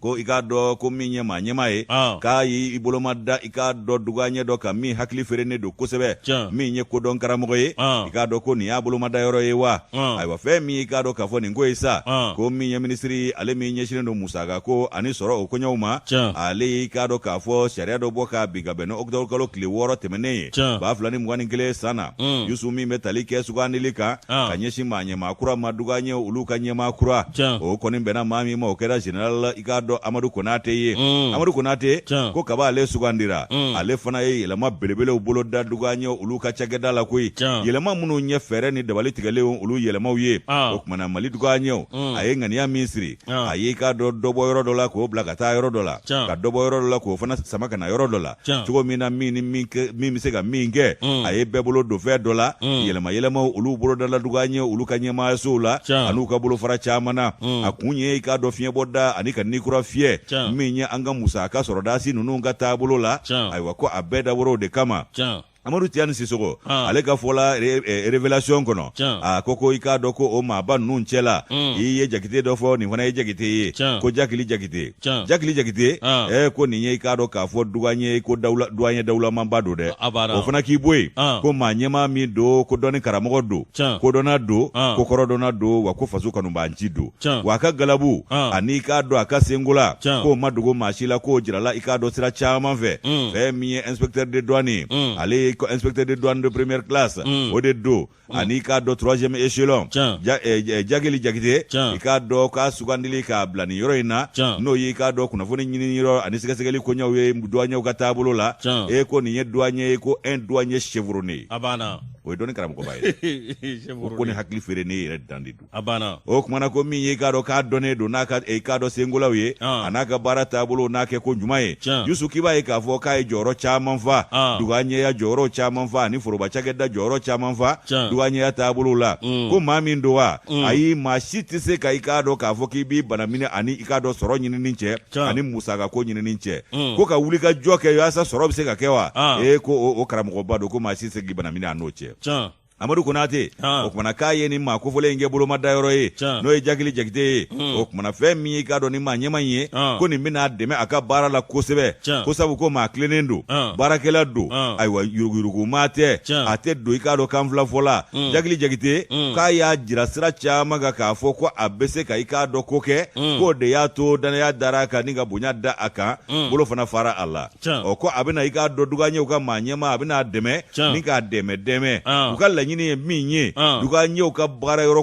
ko i k'a dɔn ko min ye maa ɲɛmaa ye k'a y'i boloma da i k'a dɔn dugaɲɛ dɔ kan min hakili feerenen don kosɛbɛ min ye kodɔn karamɔgɔ ye i k'a dɔn ko nin y'a bolomadayɔrɔ ye wa ayiwa fɛn min i k'a dɔn k'a fɔ nin ko ye sa ko min ye minisiri ale min ɲɛsinnen don musaka ko ani sɔrɔ o koɲɛw ma ale y'i k'a dɔn k'a fɔ sariya dɔ bɔ k'a bin ka bɛn ni octobre kalo tile 6 tɛmɛnen ye 2021 san na Yusu min bɛ tali kɛ sugandili kan ka ɲɛsin maa ɲɛmaa kura ma dugaɲɛ olu ka ɲɛmaa kura o kɔni bɛnna maa min ma o kɛra général i k'a dɔn Amadu Konate ye Amadu Konate ko kaba ale sugandira ale fana ye yɛlɛma belebelew bolo da dugaɲɛ olu ka cakɛda la koyi yɛlɛma minnu ye fɛɛrɛ ni dabali tigɛlenw olu yɛlɛmaw ye o kumana Mali dugaɲɛw a ye ŋaniya min siri a y'i k'a dɔn dɔ bɔ yɔrɔ dɔ la k'o bila ka taa yɔrɔ dɔ la ka dɔ bɔ yɔrɔ dɔ la k'o fana sama ka na yɔrɔ dɔ la cogo min na min ni min bɛ se ka min kɛ a ye bɛɛ bolo don fɛn dɔ la yɛlɛma yɛlɛmaw olu bolodala dugaɲɛ olu ka ɲɛmaayasow la an'u ka bolofara caman na a kun ye i k'a dɔn fiɲɛbɔda ani ka ni kura fiyɛ min ye an ka musaka sɔrɔdasi ninnu ka taabolo la ayiwa ko a bɛɛ dabɔra o de kama Amadu Tiyani Sisoko ale ka fɔ la Révélation kɔnɔ a ko i k'a dɔn ko o maaba ninnu cɛ la i ye Jakite dɔ fɔ nin fana ye Jakite ye ko Jakili Jakite Jakili Jakite ko nin ye i k'a dɔn k'a fɔ duwaɲɛ ko duwaɲɛ dawulamanba don dɛ o fana k'i bɔ yen ko maa ɲɛmaa min don ko dɔnni karamɔgɔ don kodɔnna don ko kɔrɔdɔnna don wa ko faso kanubaanci don wa a ka galabu ani i k'a dɔn a ka senkola k'o ma dogo maa si la k'o jirala i k'a dɔn sira caman fɛ fɛn min ye inspecteur de douane ye ale ye ye inspecteur de douane de première classe, o de don, ani i k'a dɔn troisième échelon, Jakili Jakite, i k'a dɔn k'a sugandili k'a bila nin yɔrɔ in na, n'o ye i k'a dɔn kunnafoni ɲini yɔrɔ ani sɛgɛsɛgɛli koɲɛw ye douaniers ka taabolo la. E ko nin ye douanier ye, ko un douanier chevronné. A banna. O ye dɔnni karamɔgɔba ye. Ko ni hakili feere ne yɛrɛ dan de don. A banna. O kumana ko min ye i k'a dɔn k'a dɔnnen don n'a ka i k'a dɔn senkolaw ye, a n'a ka baara taabolo n'a kɛ ko ɲuman ye. Yusu, k'i b'a ye k'a fɔ k'a ye jɔyɔrɔ caman fa, duwanɲɛya jɔyɔrɔ caman fa ani foroba cakɛda jɔyɔrɔ caman fa duwanɲɛya taabolo la. Ko maa min don wa, ayi, maa si tɛ se ka i k'a dɔn k'a fɔ k'i b'i bana minɛ ani i k'a dɔn sɔrɔ ɲinini cɛ ani musaka ko ɲinini cɛ, ko ka wuli ka jɔ kɛ yaasa sɔrɔ bɛ se ka kɛ wa. Ee, ko o karamɔgɔba don, ko maa si tɛ se k'i bana minɛ a n'o cɛ. Amadu Konate, o kumana k'a ye nin maa kofɔlen in kɛ bolomadayɔrɔ ye, n'o ye Jakili Jakite ye. O kumana fɛn min ye i k'a dɔn ni maa ɲɛma in ye, ko nin bɛna dɛmɛ a ka baara la kosɛbɛ, ko sabu ko maa tilennen don, baarakɛla don, ayiwa, yuruguyurugu maa tɛ, a tɛ don i k'a dɔn kanfilafɔ la. Jakili Jakite, k'a y'a jira sira caman kan k'a fɔ ko a bɛ se ka i k'a dɔn ko kɛ, k'o de y'a to dannaya dara a kan ni ka bonya da a kan, bolo fana fara a la. Ɔ, ko a bɛna i k'a dɔn duwanɲɛw ka maa ɲɛmaa, a bɛna a dɛmɛ ni k'a dɛmɛ dɛmɛ. U ka laɲini ye min ye, duwanɲɛw ka baara yɔrɔ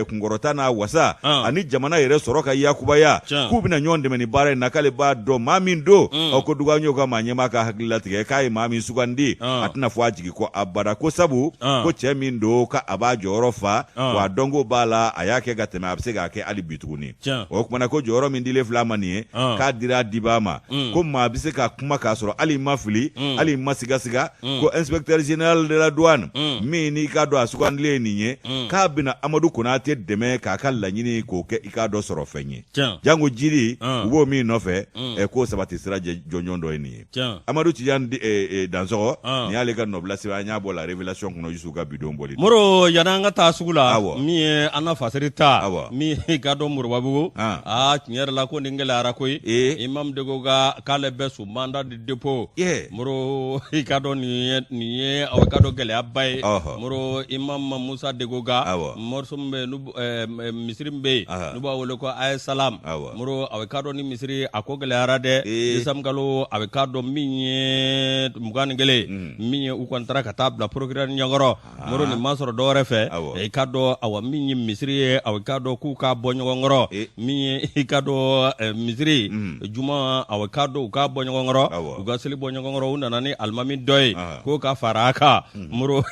kunkɔrɔta n'a wasa ani jamana yɛrɛ sɔrɔ ka yakubaya, k'u bɛna ɲɔgɔn dɛmɛ ni baara in na. K'ale b'a dɔn maa min don. Ɔ, ko duwanɲɛw ka maa ɲɛmaa ka hakili latigɛ k'a ye maa min sugandi, a tɛna fɔ a jigi kɔ abada, ko sabu ko cɛ min don, ko a b'a jɔyɔrɔ fa, wa a dɔnko b'a la, a y'a kɛ ka tɛmɛ, a bɛ se k'a kɛ hali bi tuguni. O kumana ko jɔyɔrɔ min dilen filɛ a ma nin ye, k'a dira a dibaa ma, ko maa bɛ se ka kuma k'a sɔrɔ hali i ma fili, hali i ma sigasiga, ko inspecteur général de la douane min n'i k'a dɔn a sugandilen ye nin ye, k'a bɛna Amadu Konate dɛmɛ k'a ka laɲini k'o kɛ i k'a dɔn sɔrɔ fɛn ye, jango jiri u b'o min nɔfɛ, k'o sabati sira jɔnjɔn dɔ ye nin ye. Amadu Tijan Dansɔgɔ, nin y'ale ka nɔbila sɛbɛn, an y'a bɔ La Révélation kɔnɔ, Yusu ka bidon bɔli. Moro, yanni an ka taa sugu la, min ye an na fasiri ta, min ye i k'a dɔn Moribabugu, aa, tiɲɛ yɛrɛ la ko nin gɛlɛyara koyi. Imam Degoga k'ale bɛ sous mandat de dépôt. Moro, i k'a dɔn nin ye aw k'a dɔn gɛlɛyaba ye. Moro, Imam Musa Degoga, mɔriso min bɛ yen, misiri min bɛ yen n'u b'a wele ko Aye Salam. Moro, a bɛ k'a dɔn ni misiri a ko gɛlɛyara dɛ. Décembre kalo, a bɛ k'a dɔn min ye 21, min ye u kɔni taara ka taa bila procureur ɲɛkɔrɔ. Moro, nin ma sɔrɔ dɔwɛrɛ fɛ, i k'a dɔn awa min ye misiri ye, a bɛ k'a dɔn k'u k'a bɔ ɲɔgɔn kɔrɔ, min ye i k'a dɔn misiri juma, a bɛ k'a dɔn u k'a bɔ ɲɔgɔn kɔrɔ, u ka seli bɔ ɲɔgɔn kɔrɔ. U nana ni alimami dɔ ye k'o ka fara a kan. Moro,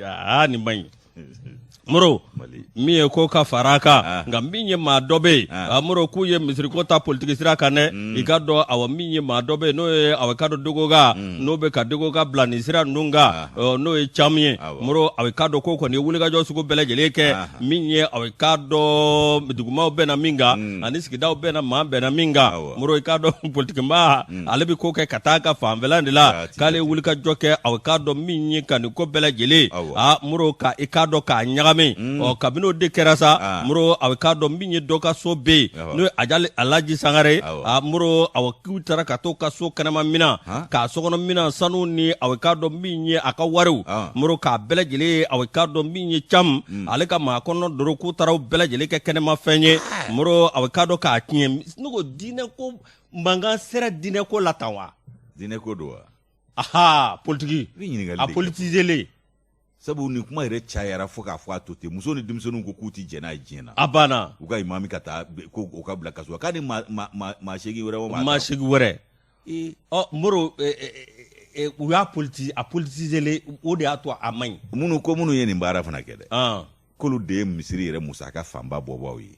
aa, nin man ɲi. Moro, min ye ko ka fara a kan, nka min ye maa dɔ bɛ yen, Moro, k'u ye misiriko ta politiki sira kan dɛ. I k'a dɔn awa min ye maa dɔ bɛ yen, n'o ye a bɛ k'a dɔn Degoga, n'o bɛ ka Degoga bila nin sira ninnu kan, n'o ye Camu ye. Moro, a bɛ k'a dɔn k'o kɔni ye wulikajɔ sugu bɛɛ lajɛlen kɛ, min ye a bɛ k'a dɔn dugumaw bɛnna min kan ani sigidaw bɛnna, maa bɛnna min kan. Moro, i k'a dɔn politikimaa, ale bɛ ko kɛ ka taa ka fanfɛla de la, k'ale ye wulikajɔ kɛ, a bɛ k'a dɔn min ye ka nin ko bɛɛ lajɛlen, aa, Moro, ka i k'a dɔn k'a ɲagami. Ɔ, kabini o de kɛra sa, Moro, a bɛ k'a dɔn min ye dɔ ka so bɛ yen, n'o ye Ajali Alaji Sangare. A Moro, awa, k'u taara ka t'o ka so kɛnɛma minɛn, k'a sokɔnɔ minɛn, sanu ni a bɛ k'a dɔn min ye a ka wariw, Moro, k'a bɛɛ lajɛlen, a bɛ k'a dɔn min ye Camu ale ka maa kɔnɔ dɔrɔn, k'u taara o bɛɛ lajɛlen kɛ kɛnɛma fɛn ye. Moro, a bɛ k'a dɔn k'a tiɲɛ. Ne ko diinɛ ko mankan sera diinɛ ko la tan wa? Diinɛ ko don wa? Aha, politiki a politiselen. Sabu nin kuma yɛrɛ cayara fo k'a fɔ a to ten, muso ni denmisɛnninw ko k'u tɛ jɛn n'a ye diɲɛ na. A banna. U ka imami ka taa ko o ka bila kaso la, k'a ni maa 8 wɛrɛ o maa 8 wɛrɛ. Ɔ Moro, u y'a a politiselen, o de y'a to a man ɲi. Minnu ko minnu ye nin baara fana kɛ dɛ, k'olu de ye misiri yɛrɛ musaka fanba bɔbaaw ye.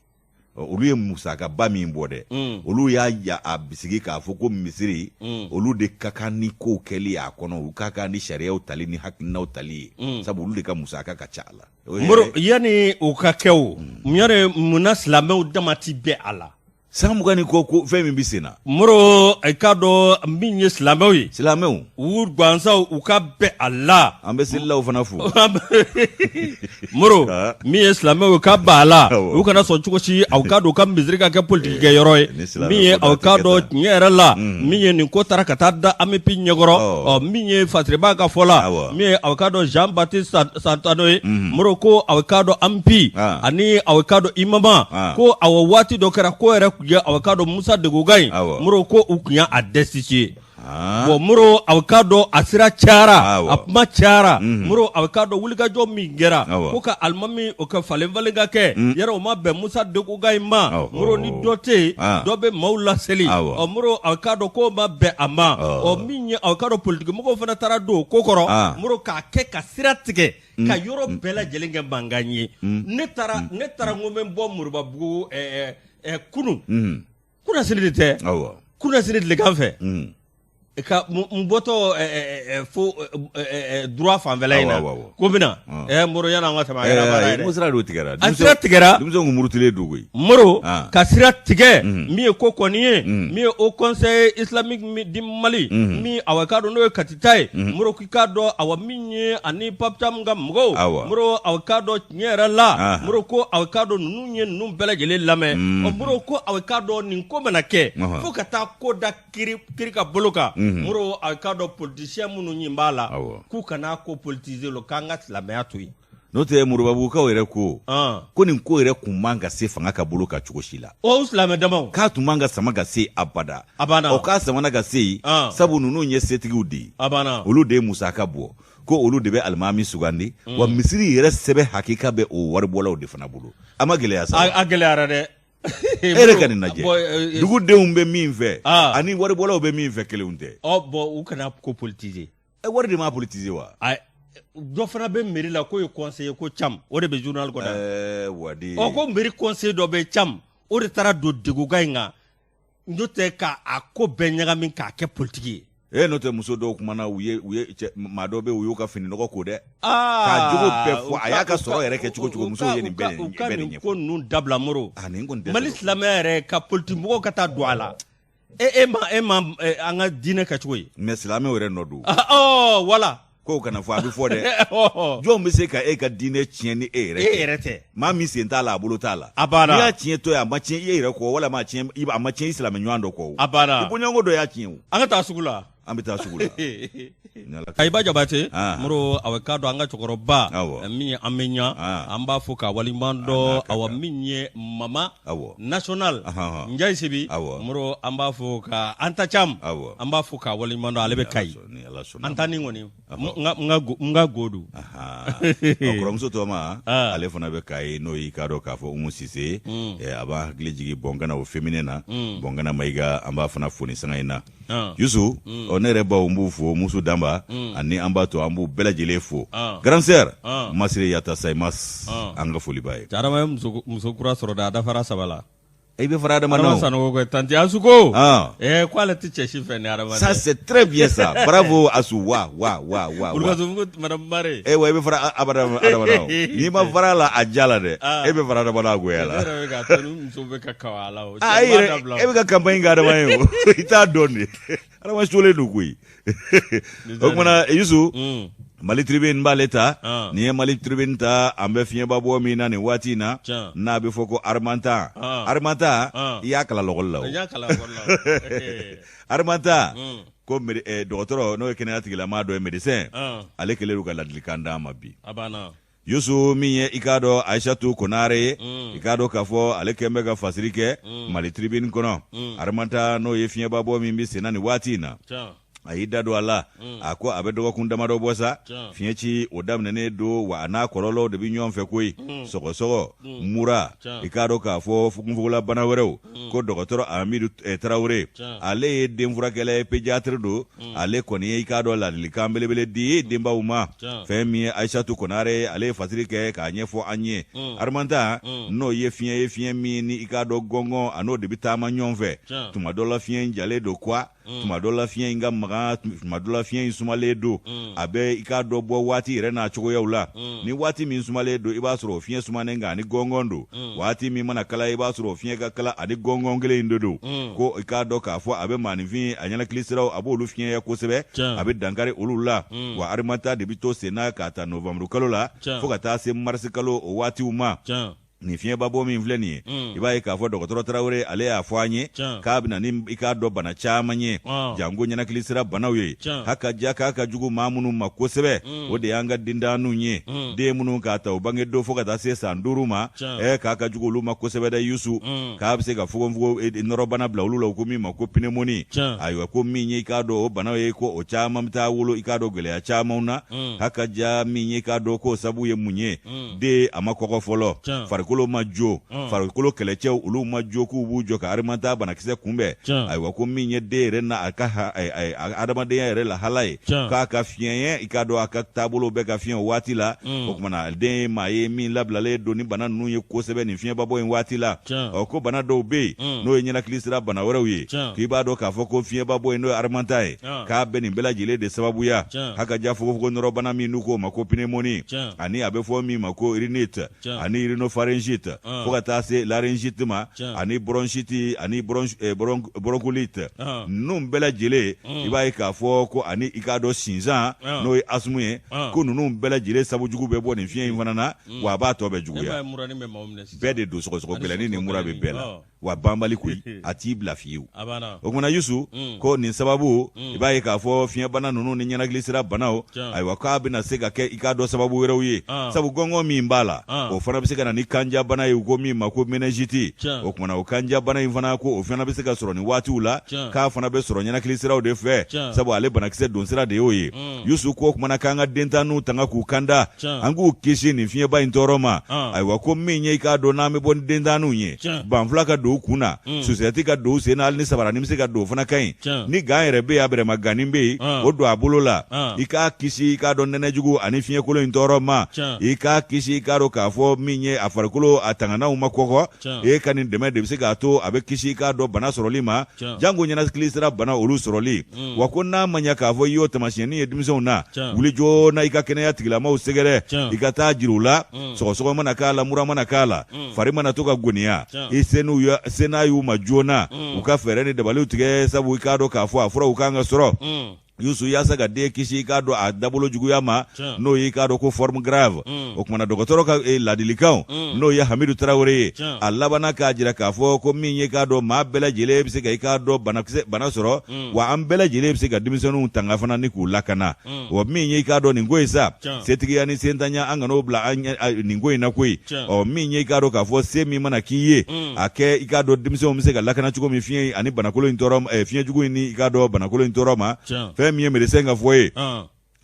Olu ye musakaba min bɔ dɛ, olu y'a ya a bisigi k'a fɔ ko misiri, olu de ka kan ni kow kɛli a kɔnɔ, u ka kan ni sariyaw tali ni hakilinaw tali ye, sabu olu de ka musaka ka ca a la. Moro, yanni o ka kɛ o, yɛrɛ munna silamɛw dama ti bɛn a la? San 20 ni kɔ, ko fɛn min bɛ sen na. Moro, i k'a dɔn min ye silamɛw ye. Silamɛw. U gansaw, u ka bɛn a la. An bɛ selilaw fana fo. Moro, min ye silamɛw ye, ka bɛn a la, u kana sɔn cogo si aw k'a dɔn u ka misiri ka kɛ politiki kɛ yɔrɔ ye. Min ye aw k'a dɔn tiɲɛ yɛrɛ la, min ye nin ko taara ka taa da AMUPI ɲɛkɔrɔ, ɔ, min ye fasiriba ka fɔ la, min ye aw k'a dɔn Jean Baptiste Santano ye. Moro, ko aw k'a dɔn AMUPI ani aw k'a dɔn imama, ko aw waati dɔ kɛra ko yɛrɛ tun ye aw k'a dɔn Musa Degoga in. Moro, ko u tun y'a destituer. Bon Moro a k'a dɔn a sira cayara a kuma cayara Moro a k'a dɔn wulikajɔ min kɛra ko ka alimami o ka falen falen ka kɛ yɛrɛ o ma bɛn Musa Dekoga in ma Moro ni dɔ tɛ yen dɔ bɛ maaw laseli ɔ Moro a k'a dɔn k'o ma bɛn a ma ɔ min ye a k'a dɔn politikimɔgɔw fana taara don o ko kɔrɔ Moro k'a kɛ ka sira tigɛ ka yɔrɔ bɛɛ lajɛlen kɛ mankan ye ne taara ne taara n ko n bɛ bɔ Moribabugu kunun kunasini de tɛ kunasini tilegan fɛ ka n bɔtɔ fo droit fanfɛla in na ko n bɛna Moro yanni an ka tɛmɛ a kɛra baara ye dɛ sira dɔ tigɛra a sira tigɛra denmisɛnw kun murutilen don koyi Moro ka sira tigɛ min ye ko kɔni ye min ye Haut Conseil islamique du Mali min awa k'a dɔn n'o ye Kati ta ye Moro k'i k'a dɔn awa min ye ani Pape Thiam ka mɔgɔw Moro awa k'a dɔn tiɲɛ yɛrɛ la Moro ko awa k'a dɔn ninnu ye ninnu bɛɛ lajɛlen lamɛn ɔ Moro ko awa k'a dɔn nin ko mana kɛ fo ka taa ko da kiri ka bolo kan Moro a k'a dɔn politicien minnu ɲin b'a la k'u kana ko politiser lo k'an ka silamɛya to yen n'o tɛ Moribabugukaw yɛrɛ ko ko nin ko yɛrɛ kun man ka se fanga ka bolo kan cogo si la o silamɛ damaw k'a tun man ka sama ka se abada a banna o k'a samana ka se yen sabu ninnu ye setigiw de ye a banna olu de ye musaka bɔ ko olu de bɛ alimami sugandi wa misiri yɛrɛ sɛbɛn hakika bɛ o waribɔlaw de fana bolo a ma gɛlɛya sa a gɛlɛyara dɛ e yɛrɛ ka nin lajɛ dugudenw bɛ min fɛ ani waribɔlaw bɛ min fɛ kelenw tɛ ɔ bon u kana ko politiser ɛ wari de m'a politiser wa dɔ fana bɛ mairie la k'o ye conseiller ko Thiam o de bɛ journal kɔnɔ ɛɛ wadi ɔ ko mairie conseiller dɔ bɛ Thiam o de taara don Dekoga in kan n'o tɛ k'a ko bɛɛ ɲagami k'a kɛ politiki ye e n'o tɛ muso dɔw kumana u ye u ye cɛ maa dɔw bɛ u y'u ka fini nɔgɔ ko dɛ k'a jogo bɛɛ fɔ a y'a ka sɔrɔ yɛrɛ kɛ cogo cogo musow ye nin bɛɛ u ka nin nin ɲɛfɔ ko ninnu dabila Moro a nin kɔni tɛ Mali sɔrɔ. silamɛya yɛrɛ ka politiki mɔgɔw ka taa don a la e e ma e ma an ka diinɛ kɛcogo ye mais silamɛw yɛrɛ nɔ don ɔ voilà k'o kana fɔ a bɛ fɔ dɛ jɔn bɛ se ka e ka diinɛ tiɲɛ ni e yɛrɛ e yɛrɛ tɛ maa min sen t'a la a bolo t'a la a banna n'i y'a tiɲɛ to yen a ma tiɲɛ i yɛrɛ kɔ walima a tiɲɛ a ma tiɲɛ i silamɛ ɲɔgɔn dɔ kɔ o a banna i bɔɲɔgɔnko dɔ y'a tiɲɛ o an ka taa sugu la an bɛ taa sugu la Kayiba Jabate Moro awa k'a dɔn an ka cɛkɔrɔba min ye an bɛ ɲa an b'a fo k'a waleɲuman dɔn awa min ye mama national Njayi Sibi Moro an b'a fo ka Anta Cam an b'a fo k'a waleɲuman dɔn ale bɛ Kayi an ta nin kɔni n ka go don kɔrɔmuso tɔma ale fana bɛ Kayi n'o y'i k'a dɔn k'a fɔ Umu Sise a b'an hakili jigin Bɔnkana o féminin na Bɔnkana Mayiga an b'a fana fo nin sanga in na Yusu ɔ ne yɛrɛ baw n b'u fo Musu Danba ani an b'a to an b'u bɛɛ lajɛlen fo grand sœur Masire Yata Sayimas an ka foli b'a ye Adama ye muso kura sɔrɔ dɛ a dafara saba la i bɛ fara Adama na Sanogo ko tanti Asu ko ko ale tɛ cɛ si fɛ ni Adama ça c'est très bien ça bravo Asu wa wa wa wa madame Bare eh wa i bɛ fara Adama na n'i ma fara a la a ja la dɛ e bɛ fara Adama na a goya la e yɛrɛ bɛ k'a to ni muso bɛ ka kawa a la o e yɛrɛ e bɛ ka campagne kɛ Adama ye o i t'a dɔn de Adama solen don koyi o kumana Yusu Mali Tribune b'ale ta n'i ye Mali Tribune ta an bɛ fiɲɛba bɔ min na nin waati in na n'a bɛ fɔ ko Harmattan Harmattan i y'a kalan lakɔli la o Harmattan ko dɔgɔtɔrɔ n'o ye kɛnɛya tigilamaa dɔ ye médecin ale kɛlen don ka ladilikan d'an ma bi Yusu min ye i k'a dɔn Ayisatu Konare ye i k'a dɔn k'a fɔ ale kɛlen bɛ ka fasiri kɛ Mali Tribune kɔnɔ Harmattan n'o ye fiɲɛba bɔ min bɛ senna nin waati in na a y'i da don a la a ko a bɛ dɔgɔkun damadɔ bɔ sa fiɲɛ ci o daminɛnen don wa a n'a kɔlɔlɔw de bɛ ɲɔgɔn fɛ koyi sɔgɔsɔgɔ mura i k'a dɔn k'a fɔ fogonfogonla bana wɛrɛw ko dɔgɔtɔrɔ Amidu Tarawele ale ye denfurakɛla ye pédiatre don ale kɔni ye i k'a dɔn ladilikan belebele di denbaw ma fɛn min ye Ayisatu Konare ale ye fasiri kɛ k'a ɲɛfɔ an ye Harmattan n'o ye fiɲɛ ye fiɲɛ min ni i k'a dɔn gɔngɔn a n'o de bɛ taama ɲɔgɔn fɛ tuma dɔ la fiɲɛ in jalen don quoi tuma dɔ la fiɲɛ in ka magan tuma dɔ la fiɲɛ in sumalen don a bɛ i k'a dɔn bɔ waati yɛrɛ n'a cogoyaw la ni waati min sumalen don i b'a sɔrɔ o fiɲɛ sumanen kan ani gɔngɔn don waati min mana kalaya i b'a sɔrɔ o fiɲɛ ka kala ani gɔngɔn kelen in de don ko i k'a dɔn k'a fɔ a bɛ maaninfin a ɲɛnakili siraw a b'olu fiɲɛya kosɛbɛ a bɛ dankari olu la wa Harmattan de bɛ to senna k'a ta novembre kalo la fo ka taa se marisi kalo o waatiw ma. Nin fiɲɛbabɔ min filɛ nin ye, i b'a ye k'a fɔ dɔgɔtɔrɔ Tarawele ale y'a fɔ an ye k'a bɛ na ni i k'a dɔn bana caman ye, janko ɲɛnakili sira banaw ye. Haka ja k'a ka jugu maa minnu ma kosɛbɛ, o de y'an ka dentanninw ye, den minnu k'a ta u bange don fo ka taa se san 5 ma, k'a ka jugu olu ma kosɛbɛ dɛ Yusu, k'a bɛ se ka fogonfogon nɔrɔbana bila olu la, u ko min ma ko pneumonie. Ayiwa, ko min ye i k'a dɔn o banaw ye, ko o caman bɛ taa wolo i k'a dɔn gɛlɛya camanw na. Haka ja min ye i k'a dɔn k'o sabu ye mun ye? Den a ma kɔgɔ fɔlɔ, farikolo ma jo, farikolo kɛlɛcɛw olu ma jo k'u b'u jɔ ka harmattan banakisɛ kunbɛn. Ayiwa, ko min ye den yɛrɛ na a ka adamadenya yɛrɛ lahala ye, k'a ka fiɲɛ, i k'a dɔn a ka taabolo bɛ ka fiɲɛ o waati la. O tuma na den ye maa ye min labilalen don ni bana ninnu ye kosɛbɛ nin fiɲɛbabɔ in waati la. Ɔ, ko bana dɔw bɛ yen, n'o ye ɲɛnakili sira bana wɛrɛw ye, k'i b'a dɔn k'a fɔ ko fiɲɛbabɔ in, n'o ye harmattan ye, k'a bɛ nin bɛɛ lajɛlen de sababuya. Haka ja fogofogo nɔrɔbana min n'u k'o ma ko pneumonie, ani a bɛ fɔ min ma ko rhinite, ani rhinopharyngite, fo ka taa se laryngite ma, ani bronchite, ani bronchiolite, ninnu bɛɛ lajɛlen, i b'a ye k'a fɔ ko ani i k'a dɔn sinsan, n'o ye asthme ye, ko ninnu bɛɛ lajɛlen sabu jugu bɛ bɔ nin fiɲɛ in fana na, wa a b'a tɔ bɛɛ juguya. Bɛɛ de don sɔgɔsɔgɔ gɛlɛnni ni mura bɛ bɛɛ la, wa banbali koyi, a t'i bila fiyewu. O kumana Yusu, ko nin sababu, i b'a ye k'a fɔ fiɲɛbana ninnu ni ɲɛnakili sira banaw, ayiwa, k'a bɛna se ka kɛ i k'a dɔn sababu wɛrɛw ye, sabu gɔngɔn min b'a la, o fana bɛ se ka na ni kanjabana ye, u ko min ma ko méningite. O kumana o kanjabana in fana, ko o fana bɛ se ka sɔrɔ nin waatiw la, k'a fana bɛ sɔrɔ ɲɛnakili siraw de fɛ, sabu ale banakisɛ don sira de y'o ye. Yusu ko o kumana k'an ka dentanninw tanga k'u kanda, an k'u kisi nin fiɲɛba in tɔɔrɔ ma. Ayiwa, ko min ye i k'a dɔn n'an bɛ bɔ ni dentanninw ye, banfula ka don u kun na, susɛti ka don u sen na, hali ni sabaranin bɛ se ka don o fana ka ɲi. Ni gan yɛrɛ bɛ yen, a bɛrɛma gannin bɛ yen, o don a bolo la, i k'a kisi i k'a dɔn nɛnɛjugu ani fiɲɛkolon in tɔɔrɔ ma, i k'a kisi i k'a dɔn k'a fɔ min ye a farikolo a tanganaw ma kɔgɔ. E ka nin dɛmɛ de bɛ se k'a to a bɛ kisi i k'a dɔn bana sɔrɔli ma, janko ɲɛnakili sira bana olu sɔrɔli. Wa ko n'a ma ɲɛ k'a fɔ i y'o taamasiyɛnnin ye denmisɛnw na, wuli joona i ka kɛnɛya tigilamaw sɛgɛrɛ, i ka taa jira u la. Sɔgɔsɔgɔ mana k'a la, mura mana k'a la, fari mana to ka goniya, i se n'a y'u ma joona, u ka fɛɛrɛ ni dabaliw tigɛ, sabu i k'a dɔn k'a fɔ a furaw kan ka sɔrɔ. Yusu, yaasa ka den kisi i k'a dɔn a dabolo juguya ma, n'o ye i k'a dɔn ko forme grave. O kumana dɔgɔtɔrɔ ka ladilikanw, n'o ye Hamidu Tarawele ye, a labanna k'a jira k'a fɔ ko min ye i k'a dɔn maa bɛɛ lajɛlen bɛ se ka i k'a dɔn banakisɛ bana sɔrɔ, wa an bɛɛ lajɛlen bɛ se ka denmisɛnninw tanga fana ni k'u lakana. Wa min ye i k'a dɔn nin ko ye sa, setigiya ni sentanya, an kan'o bila an nin ko in na koyi. Ɔ, min ye i k'a dɔn k'a fɔ se min mana k'i ye, a kɛ i k'a dɔn denmisɛnw bɛ se ka lakana cogo min fiɲɛ ani banakolon in tɔɔrɔ, fiɲɛjugu in ni i k'a dɔn banakolon in tɔɔrɔ ma. Fɛn min ye médecin ka fɔ ye,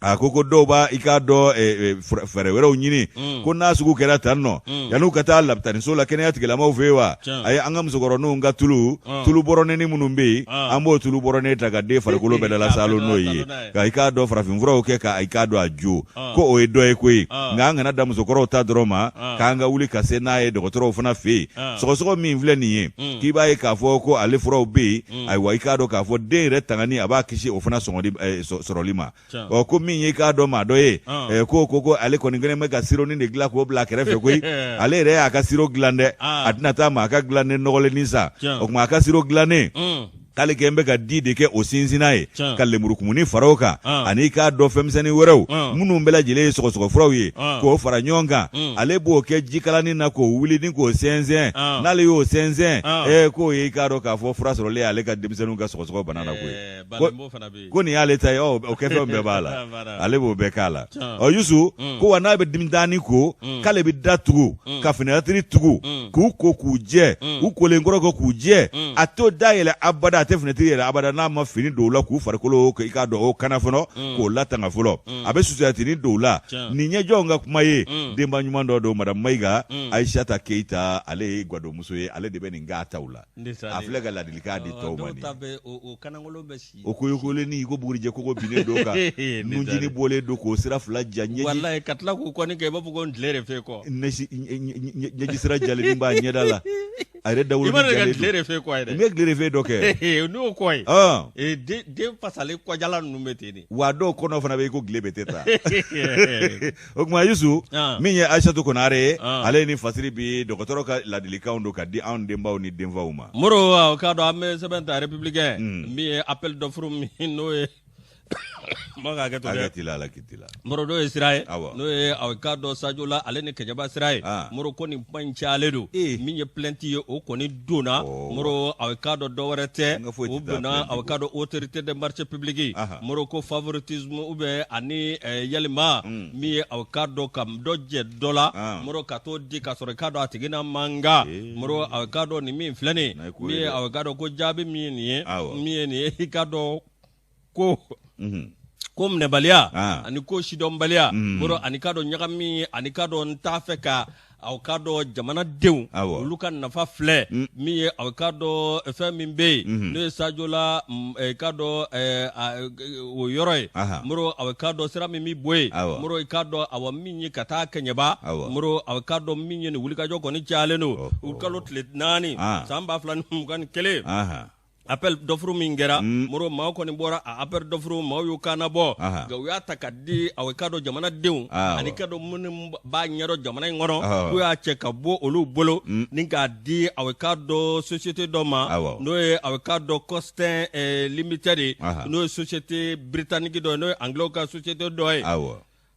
a ko ko dɔw b'a i k'a dɔn fɛɛrɛ wɛrɛw ɲini, ko n'a sugu kɛra tan nɔ, yan'u ka taa lapitaniso la, kɛnɛya tigilamaw fɛ yen, wa a ye an ka musokɔrɔninw ka tulu tulu bɔrɔnɛni minnu bɛ yen, an b'o tulu bɔrɔnɛ ta ka den farikolo bɛɛ dalasaalo n'o ye, ka i k'a dɔn farafinfuraw kɛ ka i k'a dɔn a jo, ko o ye dɔ ye koyi. Nka an kana dan musokɔrɔw ta dɔrɔn ma, k'an ka wuli ka se n'a ye dɔgɔtɔrɔw fana fɛ yen. Sɔgɔsɔgɔ min filɛ nin ye, k'i b'a ye k'a fɔ ko ale furaw bɛ yen, ayiwa, i k'a dɔn k'a fɔ den yɛrɛ tangani, a b'a kisi o fana sɔrɔli ma. Ɔ, ko min ye i k'a dɔn maa dɔ ye, ko ale kɔni kɛlen bɛ ka sironin de dilan k'o bila a kɛrɛfɛ koyi. Ale yɛrɛ y'a ka siro dilan dɛ, a tɛna taa maa ka dilannen nɔgɔlennin san. O tuma a ka siro dilannen, k'ale kɛlen bɛ ka di de kɛ o sinsinna ye, ka lemurukumuni fara o kan, ani k'a dɔn fɛnmisɛnnin wɛrɛw minnu bɛɛ lajɛlen ye sɔgɔsɔgɔfuraw ye, k'o fara ɲɔgɔn kan. Ale b'o kɛ jikalanin na k'o wuli ni k'o sɛnsɛn. N'ale y'o sɛnsɛn, k'o ye i k'a dɔn k'a fɔ fura sɔrɔlen ye ale ka denmisɛnninw ka sɔgɔsɔgɔ bana na koyi. Ko nin y'ale ta ye, o kɛfɛnw bɛɛ b'a la, ale b'o bɛɛ k'a la. Ɔ Yusu, ko wa n'a bɛ denmisɛnnin ko, k'ale bɛ da tugu ka fenɛtiri tugu k'u ko k'u jɛ, u kolen kɔrɔ kɔ k'u jɛ, a t'o da yɛlɛ abada, a tɛ fenɛtiri yɛlɛ abada n'a ma fini don u la k'u farikolo i k'a dɔn o kana fɔlɔ k'o latanga fɔlɔ. A bɛ susɛtinin don u la. Nin ye jɔn ka kuma ye? Denba ɲuman dɔ don, madame Mayiga Ayisata Keyita, ale ye gwadonmuso ye, ale de bɛ nin k'a taw la. A filɛ ka ladilikan di tɔw ma nin. O koyokolennin i ko bugurijɛ kogo binnen don kan, nunjinin bɔlen don k'o sira fila ja ɲɛji, walayi ka tila k'u kɔni kɛ i b'a fɔ ko n tile de fɛ kɔ, ɲɛji sira jalennin b'a ɲɛda la, a yɛrɛ dawolo jalen don, tile de fɛ kɔ yɛrɛ, n bɛ tile de fɛ dɔ kɛ n'o kɔ ye, den fasalen kɔjala ninnu bɛ ten de, wa dɔw kɔnɔ fana bɛ i ko tile bɛ tɛ taa. O tuma Yusu, min ye Ayisatu Konare ye, ale ye nin fasiri bi dɔgɔtɔrɔ ka ladilikanw don ka di anw denbaw ni denfaw ma. Moro, o k'a dɔn an bɛ sɛbɛn ta Républicain, min ye appel d'offre min n'o ye Ma ka hakɛ to dɛ. Hakɛ t'i la, Ala k'i t'i la. Moro n'o ye sira ye. Awɔ. N'o ye aw k'a dɔn Sajola ale ni Kɛɲɛba sira ye. Ah. Moro ko nin kuma in cayalen don. Ee. Min ye plainte ye o kɔni donna. Ɔ. Moro aw k'a dɔn dɔ wɛrɛ tɛ. N ka foyi O tɛ taa donna plainte aw kɔ. k'a dɔn autorité des marchés publics. Aha. Moro ko favoritisme ou bien ani yalima min ye aw k'a dɔn ka dɔ jɛ dɔ la. Ah. Moro ka t'o di ka sɔrɔ i k'a dɔn a tigi na man kan. Ee. Moro aw k'a dɔn nin min filɛ nin ye. Na ye ko ye Min ye dɛ. aw k'a dɔn ko jaabi min ye nin ye. Awɔ. Min ye nin ye i k'a dɔn ko ko minɛbaliya Ah. ani ko sidɔnbaliya moro ani k'a dɔn ɲagami ani k'a dɔn n t'a fɛ ka aw k'a dɔn jamanadenw Awɔ. olu ka nafa filɛ min ye aw k'a dɔn fɛn min bɛ yen n'o ye Sajola k'a dɔn o yɔrɔ ye Aha. moro aw k'a dɔn sira min bɛ bɔ yen Awɔ. moro i k'a dɔn awa min ye ka taa Kɛɲɛba Awɔ. moro aw k'a dɔn min ye nin wulikajɔ kɔni cayalen don Ɔhɔ. u kalo tile 4 Ah. san 2021 Aha. appel d'offre min kɛra moro maaw kɔni bɔra a appel d'offre maaw y'u kan bɔ Aha. nka u y'a ta ka di aw k'a dɔn jamanadenw Awɔ. ani k'a dɔn minnu b'a ɲɛdɔn jamana in kɔnɔ Awɔ. k'u y'a cɛ ka bɔ olu bolo ni k'a di aw k'a dɔn société dɔ ma Awɔ. n'o ye aw k'a dɔn Costain Limited ye Aha. n'o ye société britannique dɔ ye n'o ye anglais ka société dɔ ye Awɔ.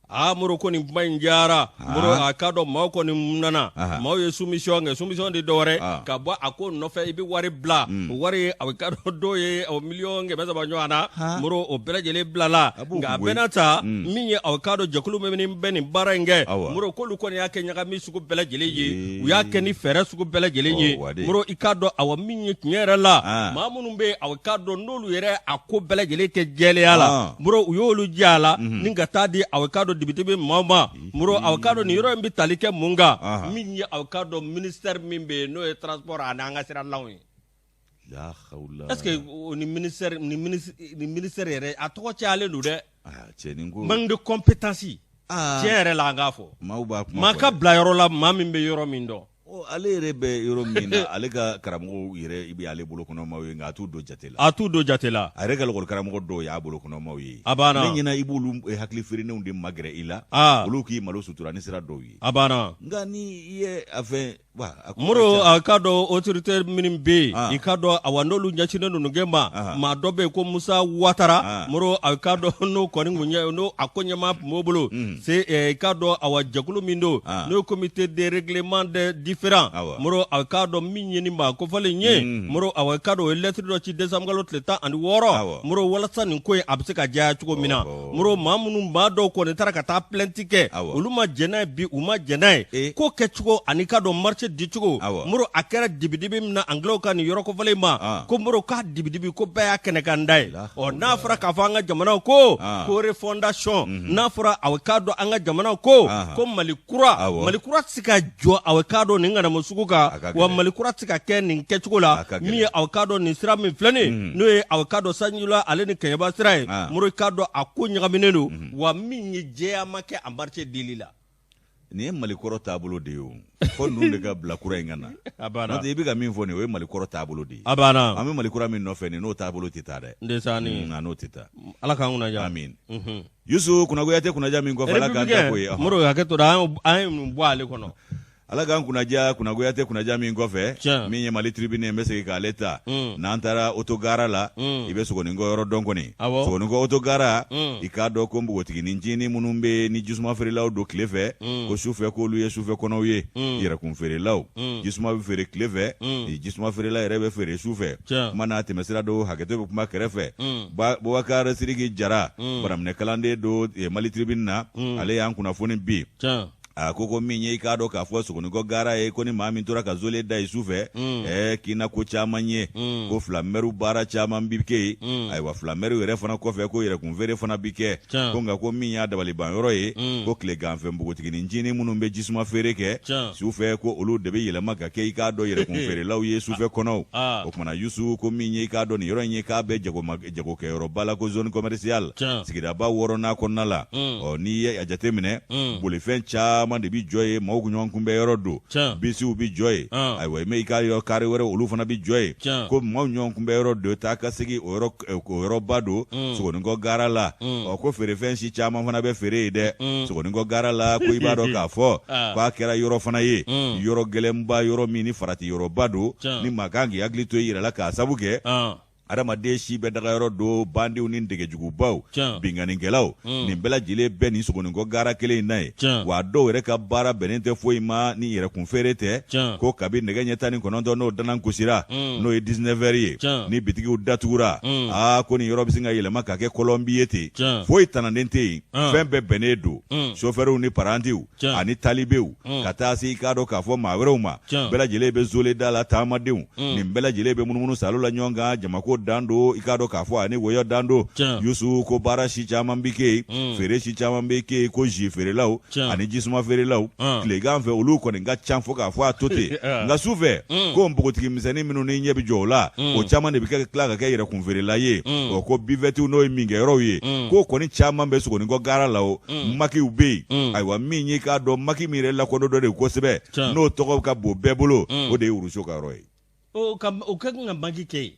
aa moro ko nin kuma in diyara moro a k'a dɔn maaw kɔni nana Aha. maaw ye soumission kɛ soumission de dɔwɛrɛ Ah. ka bɔ a ko nɔfɛ i bɛ wari bila o wari a k'a dɔn dɔw ye o miliyɔn 300 ɲɔgɔn na moro o bɛɛ lajɛlen bilala A b'o nka a kun bɛɛ n'a ta min ye a k'a dɔn jɛkulu min bɛ nin baara in kɛ Awɔ. moro k'olu kɔni y'a kɛ ɲagami sugu bɛɛ lajɛlen ye Ee. u y'a kɛ ni fɛɛrɛ sugu bɛɛ lajɛlen ye Ɔ, wa de. moro i k'a dɔn awa min ye tiɲɛ yɛrɛ la Ah. maa minnu bɛ yen a k'a dɔn n'olu yɛrɛ a ko bɛɛ lajɛlen kɛ jɛlenya la Ah. moro u y'olu jɛ a la ni ka taa di aw k'a dɔn député bɛ maaw ma moro aw k'a dɔn nin yɔrɔ in bɛ tali kɛ mun kan Aha. min ye aw k'a dɔn ministère min bɛ yen n'o ye transport ani an ka siralaw ye La hawla. est ce que o ni ministère ni ministre ni ministère yɛrɛ a tɔgɔ cayalen don dɛ Ah, cɛ nin ko. manque de compétence Ah. tiɲɛ yɛrɛ la an k'a fɔ Maaw b'a kuma maa fɔ ka dɛ. bila yɔrɔ la maa min bɛ yɔrɔ min dɔn Ɔ, ale yɛrɛ bɛ yɔrɔ min na ale ka karamɔgɔw yɛrɛ i bɛ ale bolo kɔnɔmaw ye nka a t'u don jate la a t'u don jate la a yɛrɛ ka lakɔli karamɔgɔ dɔw y'a bolo kɔnɔmaw ye A banna. ne ɲɛna i b'olu hakili feerenenw de magɛrɛ i la Ah. olu k'i malo sutura ni sira dɔw ye a banna nka ni i ye a fɛn wa a ko moro ka ca. a k'a dɔn autorité minnu bɛ yen Ah. i k'a dɔn awa n'olu ɲɛsinnen don nin ma Ah. maa dɔ bɛ yen ko Musa Watara Ah. moro a k'a dɔn n'o kɔni kun ɲɛ n'o a ko ɲɛmaa tun b'o bolo se i k'a dɔn awa jɛkulu min don Ah. n'o ye comité de règlement des différends Awɔ. moro a k'a dɔn min ye nin maa kofɔlen ye moro awa i k'a dɔn o ye lettre dɔ ci décembre kalo tile 16 Awɔ. moro walasa nin ko in a bɛ se ka jɛya cogo min na Ɔhɔ. moro maa minnu maa dɔw kɔni taara ka taa plainte kɛ Awɔ. olu ma jɛn n'a ye bi u ma jɛn n'a ye Eh. ko kɛcogo ani k'a dɔn marché dicogo Awɔ. moro a kɛra dibidibi min na anglais ka nin yɔrɔ kofɔlen ma Ah. ko moro k'a dibidibi ko bɛɛ y'a kɛnɛ kan da ye La ɔ n'a fɔra k'a fɔ an ka jamanaw ko Ah. ko refondation n'a fɔra aw k'a dɔn an ka jamanaw ko Ah. ko mali kura Awɔ. mali kura tɛ se ka jɔ aw k'a dɔn nin ŋanamu sugu kan A ka wa gɛlɛn. mali kura tɛ se ka kɛ nin kɛcogo la A ka gɛlɛn. min ye aw k'a dɔn nin sira min filɛ nin ye n'o ye aw k'a dɔn Sanjula ale ni Kɛɲɛba sira ye Ah. moro i k'a dɔn a ko ɲagaminen don wa min ye jɛya ma kɛ a marché dili la nin ye mali kɔrɔ taabolo de ye o fo ninnu de ka bila kura in ka na a banna n'o tɛ i bɛ ka min fɔ nin ye o ye mali kɔrɔ taabolo de ye a banna an bɛ mali kura min nɔfɛ nin n'o taabolo tɛ taa dɛ ndesaani a n'o tɛ taa ala k'an kunna diya amin yusu kunnagoya tɛ kunnaja min kɔfɛ ala k'an ta ko ye Républicain, moro hakɛ to dɛ an ye nin bɔ ale kɔnɔ ala k'an kunnaja kunnagoya tɛ kunnaja min kɔfɛ Tiɲɛ. min ye mali tribune ye n bɛ segin k'ale ta n'an taara otogara la i bɛ sogonikɔ yɔrɔ dɔn kɔni Awɔ. sogonikɔ otogara i k'a dɔn ko npogotiginin ncinin minnu bɛ yen ni jisuma feerelaw don tile fɛ ko sufɛ k'olu ye sufɛ kɔnɔw ye yɛrɛkun feerelaw jisuma bɛ feere tile fɛ jisuma feerela yɛrɛ bɛ feere sufɛ Tiɲɛ. kuma n'a tɛmɛsira don hakɛto bɛ kuma kɛrɛfɛ Bubakar Sidiki Jara baraminɛ kalanden don mali tribune na ale y'an kunnafoni bi tiɲɛ a ko min ye i k'a dɔn k'a fɔ sogonikɔ gara ye ko ni maa min tora ka zole da i su fɛ ɛɛ k'i na ko caman ye ko filamɛriw baara caman bi kɛ yen ayiwa filamɛriw yɛrɛ fana kɔfɛ ko yɛrɛkunfeere fana bi kɛ Tiɲɛ. ko nka ko min y'a dabaliban yɔrɔ ye ko tileganfɛ npogotiginin ncinin minnu bɛ jisuma feere kɛ Tiɲɛ. su fɛ ko olu de bɛ yɛlɛma ka kɛ i k'a dɔn yɛrɛkunfeerelaw ye sufɛ kɔnɔw Ah. o kumana yusu ko min ye i k'a dɔn nin yɔrɔ in ye k'a bɛ jagokɛyɔrɔba la ko zone commerciale Tiɲɛ. sigidaba wɔɔrɔnan kɔnɔna la ɔ n'i ye a jateminɛ bolifɛn caman de bi jɔ yen maaw ɲɔgɔn kunbɛ yɔrɔ don Tiɲɛ. bisiw bi jɔ yen Ah. ayiwa i ma i ka yɔrɔ kari wɛrɛ olu fana bi jɔ yen Tiɲɛ. ko maaw ɲɔgɔn kunbɛ yɔrɔ don taa ka segin o yɔrɔ o yɔrɔba don sogonikɔ gara la ɔ ko feerefɛn si caman fana bɛ feere yen dɛ sogonikɔ gara la ko i b'a dɔn k'a fɔ Ah. k'a kɛra yɔrɔ fana ye yɔrɔ gɛlɛnba yɔrɔ min ni farati yɔrɔba don Tiɲɛ. ni maa kan k'i hakili to i yɛrɛ la k'a sabu kɛ Ah. Adamaden si bɛɛ dagayɔrɔ don bandiw ni degejugubaw binkannikɛlaw nin bɛɛ lajɛlen bɛ nin Sogoninkɔ gara kelen in na yen wa dɔw yɛrɛ ka baara bɛnnen tɛ foyi ma ni yɛrɛkun feere tɛ ko kabi nɛgɛ ɲɛ 19 n'o dana gosira n'o ye 19 heures ye ni bitigiw datugura aa ko nin yɔrɔ bɛ sin ka yɛlɛma ka kɛ kɔlɔnbi ye ten foyi tananen tɛ yen fɛn bɛɛ bɛnnen don sofɛriw ni parantiw ani talibew ka taa se i k'a dɔn k'a fɔ maa wɛrɛw ma bɛɛ lajɛlen bɛ zole da la taamadenw nin bɛɛ lajɛlen bɛ munumunu salo la ɲɔgɔn kan jamako dan don i k'a dɔn k'a fɔ ani wɔyɔ dan don Yusu ko baara si caman bɛ kɛ yen feere si caman bɛ kɛ yen ko ji feerelaw ani jisuma feerelaw tilegan fɛ olu kɔni ka ca fo k'a fɔ a to ten nka su fɛ ko npogotigi misɛnnin minnu ni ɲɛ bɛ jɔ o la o caman de bɛ kɛ tila ka kɛ yɛrɛkun feerela ye o ko buvɛtiw n'o ye minkɛyɔrɔw ye ko kɔni caman bɛ Sogoninkɔ gara la o makiw bɛ yen ayiwa min y'i k'a dɔn maki min yɛrɛ lakodɔnnen don kosɛbɛ n'o tɔgɔ ka bon bɛɛ bolo o de ye Uruso ka yɔrɔ ye o ka kan ka maki kɛ yen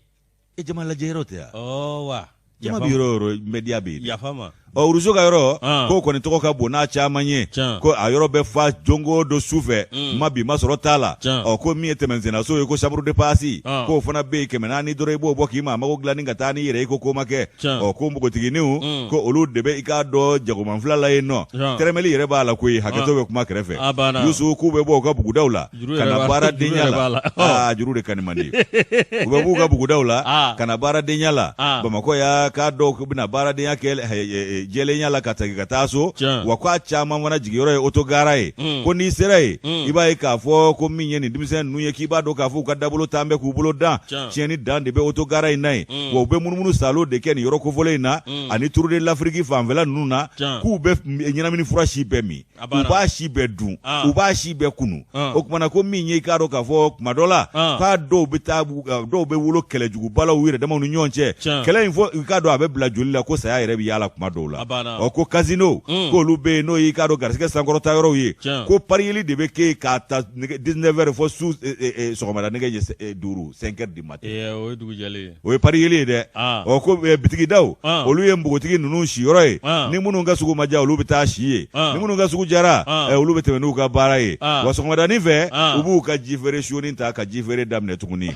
e jama lajɛ yɔrɔ tɛ yan wa jama bɛ yɔrɔ o yɔrɔ média bɛ yen yafa ma ɔ Uruso ka yɔrɔ k'o kɔni tɔgɔ ka bon n'a caman ye ko a yɔrɔ bɛ fa don o don su fɛ ma bi ma sɔrɔ t'a la ɔ ko min ye tɛmɛsennaso ye ko chambre de passe k'o fana bɛ yen 400 dɔrɔn i b'o bɔ k'i maa mago dilan ni ka taa n'i yɛrɛ ye ko ko ma kɛ ɔ ko npogotigininw ko olu de bɛ i k'a dɔn jagoman fila la yen nɔ tɛrɛmɛli yɛrɛ b'a la koyi hakɛto bɛ kuma kɛrɛfɛ Yusu k'u bɛ bɔ u ka bugudaw la ka na baaradenya la aa juru de kani man di u bɛ b'u ka bugudaw la ka na baaradenya la Bamakɔ yan k'a dɔw bɛna baaradenya kɛ jɛlenya la ka segin ka taa so wa k'a caman fana jigiyɔrɔ ye otogara ye ko n'i sera yen i b'a ye k'a fɔ ko min ye nin denmisɛn ninnu ye k'i b'a dɔn k'a fɔ u ka dabolo tan bɛ k'u bolo dan tiɲɛni dan de bɛ otogara in na yen wa u bɛ munumunu salo de kɛ nin yɔrɔ kofɔlen in na ani Tour de l'Afrique fanfɛla ninnu na k'u bɛ ɲɛnamini fura si bɛɛ min u b'a si bɛɛ dun u b'a si bɛɛ kunu o tuma na ko min ye i k'a dɔn k'a fɔ tuma dɔ la k'a dɔw bɛ taa dɔw bɛ wolo kɛlɛjuguba la u yɛrɛ damaw ni ɲɔgɔn cɛ kɛlɛ in fɔ i k'a dɔn a bɛ bila joli la ko saya yɛrɛ bɛ y'a la tuma dɔw la ɔ ko casino k'olu bɛ yen n'o y'i k'a dɔn garisɛgɛ sankɔrɔta yɔrɔw ye ko pariyeli de bɛ kɛ yen k'a ta 19 heures fo su sɔgɔmada nɛgɛ ɲɛ 5 5 heures du matin o ye dugujɛlen ye o ye pariyeli ye dɛ ɔ ko bitigidaw olu ye npogotigi ninnu siyɔrɔ ye ni minnu ka sugu ma diya olu bɛ taa si yen ni minnu ka sugu diyara olu bɛ tɛmɛ n'u ka baara ye wa sɔgɔmadanin fɛ u b'u ka jifeere soni ta ka jifeere daminɛ tuguni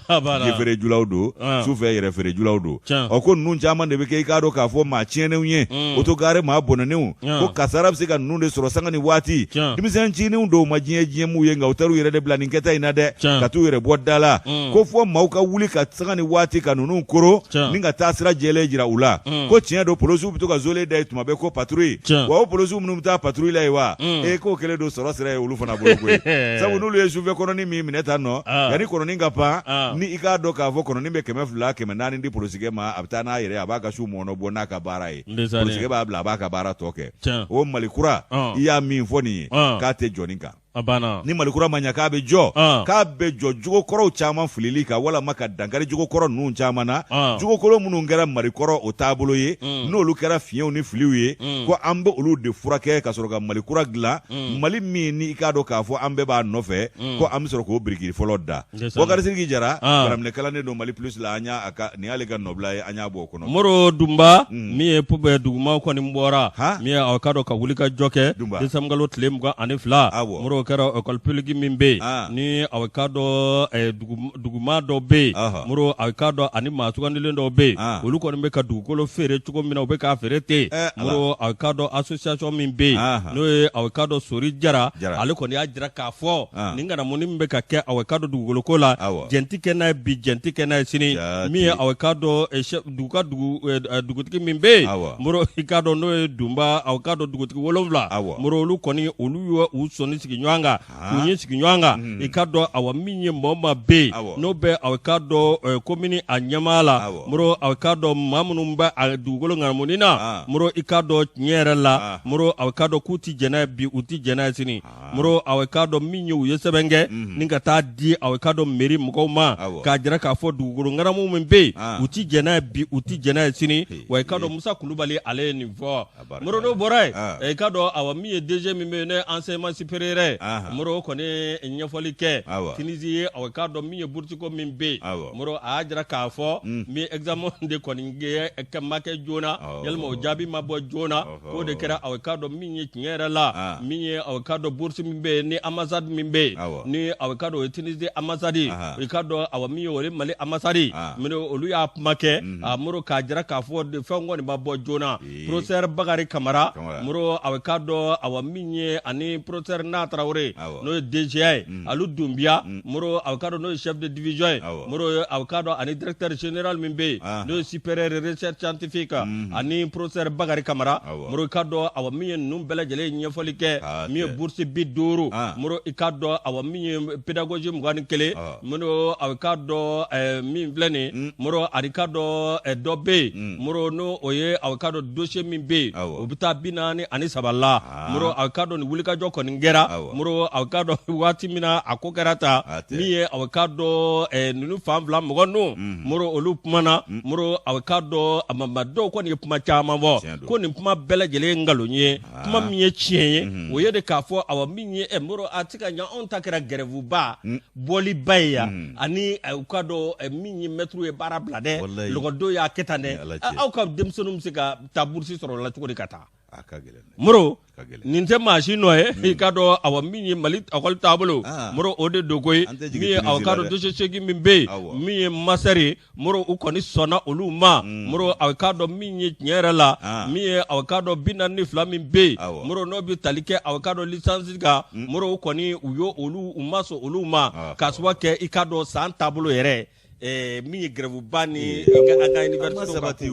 jifeere julaw don sufɛ yɛrɛ feere julaw don ɔ ko ninnu caman de bɛ kɛ i k'a dɔn k'a fɔ maa tiɲɛnenw ye otogare maa bɔnɛnenw ko kasara bɛ se ka ninnu de sɔrɔ sanga ni waati denmisɛn ncininw dɔw ma diɲɛ diɲɛ m'u ye nka u taar'u yɛrɛ de bila nin kɛta in na dɛ ka t'u yɛrɛ bɔ da la ko fɔ maaw ka wuli ka sanga ni waati ka ninnu koron ni ka taa sira jɛlen jira u la ko tiɲɛ don polosiw bɛ to ka zole da yen tuma bɛɛ ko patrouille wa o polosiw minnu bɛ taa patrouille la yen wa e k'o kɛlen don sɔrɔ sira ye olu fana bolo koyi sabu n'olu ye sufɛ kɔnɔni min minɛ tan nɔ yanni kɔnɔni ka pan ni i k'a dɔn k'a fɔ kɔnɔni bɛ 200 400 di polosikɛ ma a bɛ taa n'a yɛrɛ a b'a ka su mɔnɔ bɔ n'a ka baara ye polosikɛ b'a bila a b'a ka baara tɔ kɛ o Mali kura i y'a min fɔ nin ye k'a tɛ jɔ nin kan A banna. Ni Mali kura ma ɲɛ k'a bɛ jɔ, an, k'a bɛ jɔ jogo kɔrɔw caman filili kan walama ka dankari jogo kɔrɔ ninnu caman na, an, jogo kolon minnu kɛra Mali kɔrɔ o taabolo ye, un, n'olu kɛra fiɲɛw ni filiw ye, un, ko an bɛ olu de furakɛ ka sɔrɔ ka Mali kura dilan, un, Mali min ni i k'a dɔn k'a fɔ an bɛɛ b'a nɔfɛ, un, ko an bɛ sɔrɔ k'o biriki fɔlɔ da. Bɔkari Sidiki Jara, an, baraminɛ kalanden don Mali Plus la, an y'a ka nin y'ale ka nɔbila ye, an y'a bɔ o kɔnɔ. Moro Dunba min ye duguma kɔni bɔra min ye aw k'a dɔn ka wuli ka jɔ kɛ décembre kalo tile 22 Moro kɛra école publique min bɛ yen ni aw k'a dɔn duguma dɔ bɛ yen Moro aw k'a dɔn ani maa sugandilen dɔw bɛ yen olu kɔni bɛ ka dugukolo feere cogo min na u bɛ k'a feere ten Moro aw k'a dɔn association min bɛ yen n'o ye aw k'a dɔn Sori Jara ale kɔni y'a jira k'a fɔ nin ŋanamuni min bɛ ka kɛ aw k'a dɔn dugukolo ko la jɛn tɛ kɛ n'a ye bi jɛn tɛ kɛ n'a ye sini min ye aw k'a dɔn dugu ka dugutigi min bɛ yen Moro i k'a dɔn n'o ye Dunba aw k'a dɔn dugutigi wolonwula Moro olu kɔni olu ye u sɔnni sigi ɲɔgɔn kan k'u ɲin sigi ɲɔgɔn kan i k'a dɔn awa min ye mɔgɔ maa bɛ yen n'o bɛ aw k'a dɔn komini a ɲɛmaa la Moro aw k'a dɔn maa minnu bɛ a dugukolo ŋanamuni na Moro i k'a dɔn tiɲɛ yɛrɛ la Moro aw k'a dɔn k'u tɛ jɛn n'a ye bi u tɛ jɛn n'a ye sini Moro aw k'a dɔn min ye u ye sɛbɛn kɛ ni ka taa di aw k'a dɔn mairie mɔgɔw ma k'a jira k'a fɔ dugukolo ŋanamu min bɛ yen u tɛ jɛn n'a ye bi u tɛ jɛn n'a ye sini wa i k'a dɔn Musa Kulubali ale ye nin fɔ Moro n'o bɔra yen i k'a dɔn awa min ye DG min bɛ yen n'o ye enseignement supérieur ye Moro kɔni ɲɛfɔli kɛ Tunisie ye aw k'a dɔn min ye bourse ko min bɛ yen Moro a y'a jira k'a fɔ min examen de kɔni ma kɛ joona yalima o jaabi ma bɔ joona k'o de kɛra aw k'a dɔn min ye tiɲɛ yɛrɛ la min ye aw k'a dɔn bourse min bɛ yen ni ambassade min bɛ yen ni aw k'a dɔn o ye Tunisie ambassade i k'a dɔn awa min ye o ye Mali ambassade olu y'a kuma kɛ a Moro k'a jira k'a fɔ fɛn kɔni ma bɔ joona professeur Bakari Kamara Moro aw k'a dɔn awa min ye ani professeur Na Tarawele n'o ye DGA ye Alu Dunbiya Moro aw k'a dɔn n'o ye chef de division ye Moro aw k'a dɔn ani directeur général min bɛ yen n'o ye supérieur recherche scientifique ani professeur Bakari Kamara Moro i k'a dɔn awa min ye ninnu bɛɛ lajɛlen ɲɛfɔli kɛ min ye bourse 50 Moro i k'a dɔn awa min ye pédagogie 21 Moro aw k'a dɔn min filɛ nin Moro ani k'a dɔn dɔ bɛ yen Moro n'o o ye aw k'a dɔn dossier min bɛ yen o bɛ taa 43 la Moro aw k'a dɔn nin wulikajɔ kɔni kɛra Moro aw k'a dɔn waati min na a ko kɛra ta min ye aw k'a dɔn ninnu fan fila mɔgɔ ninnu Moro olu kumana Moro aw k'a dɔn a ma dɔw kɔni ye kuma caman fɔ ko nin kuma bɛɛ lajɛlen ye nkalon ye kuma min ye tiɲɛ ye o ye de k'a fɔ awa min ye Moro a tɛ ka ɲɛ anw ta kɛra grève ba bɔliba ye yan ani u k'a dɔn min ye mɛtiriw ye baara bila dɛ lɔgɔdenw y'a kɛ tan dɛ aw ka denmisɛnninw bɛ se ka taa bourse sɔrɔ o la cogo di ka taa Moro nin tɛ maa si nɔ ye i k'a dɔn awa min ye Mali école taabolo Moro o de don koyi min ye aw k'a dɔn dossier seegin min bɛ yen min ye master ye Moro u kɔni sɔnna olu ma Moro aw k'a dɔn min ye tiɲɛ yɛrɛ la min ye aw k'a dɔn 42 min bɛ yen Moro n'o bɛ tali kɛ aw k'a dɔn licence kan Moro u kɔni u y' olu u ma sɔn olu ma k'a sababu kɛ i k'a dɔn san taabolo yɛrɛ min ye grève ba ni an ka université sabati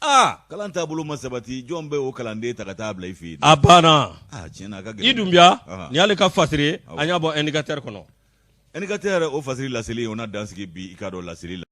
aa kalan taabolo ma sabati jɔn bɛ o kalanden ta ka taa bila i fɛ yen a banna i Dunbiya nin y'ale ka fasiri ye an y'a bɔ indicateur kɔnɔ indicateur o fasiri laseli o na dansigi bi i k'a dɔn laseli la.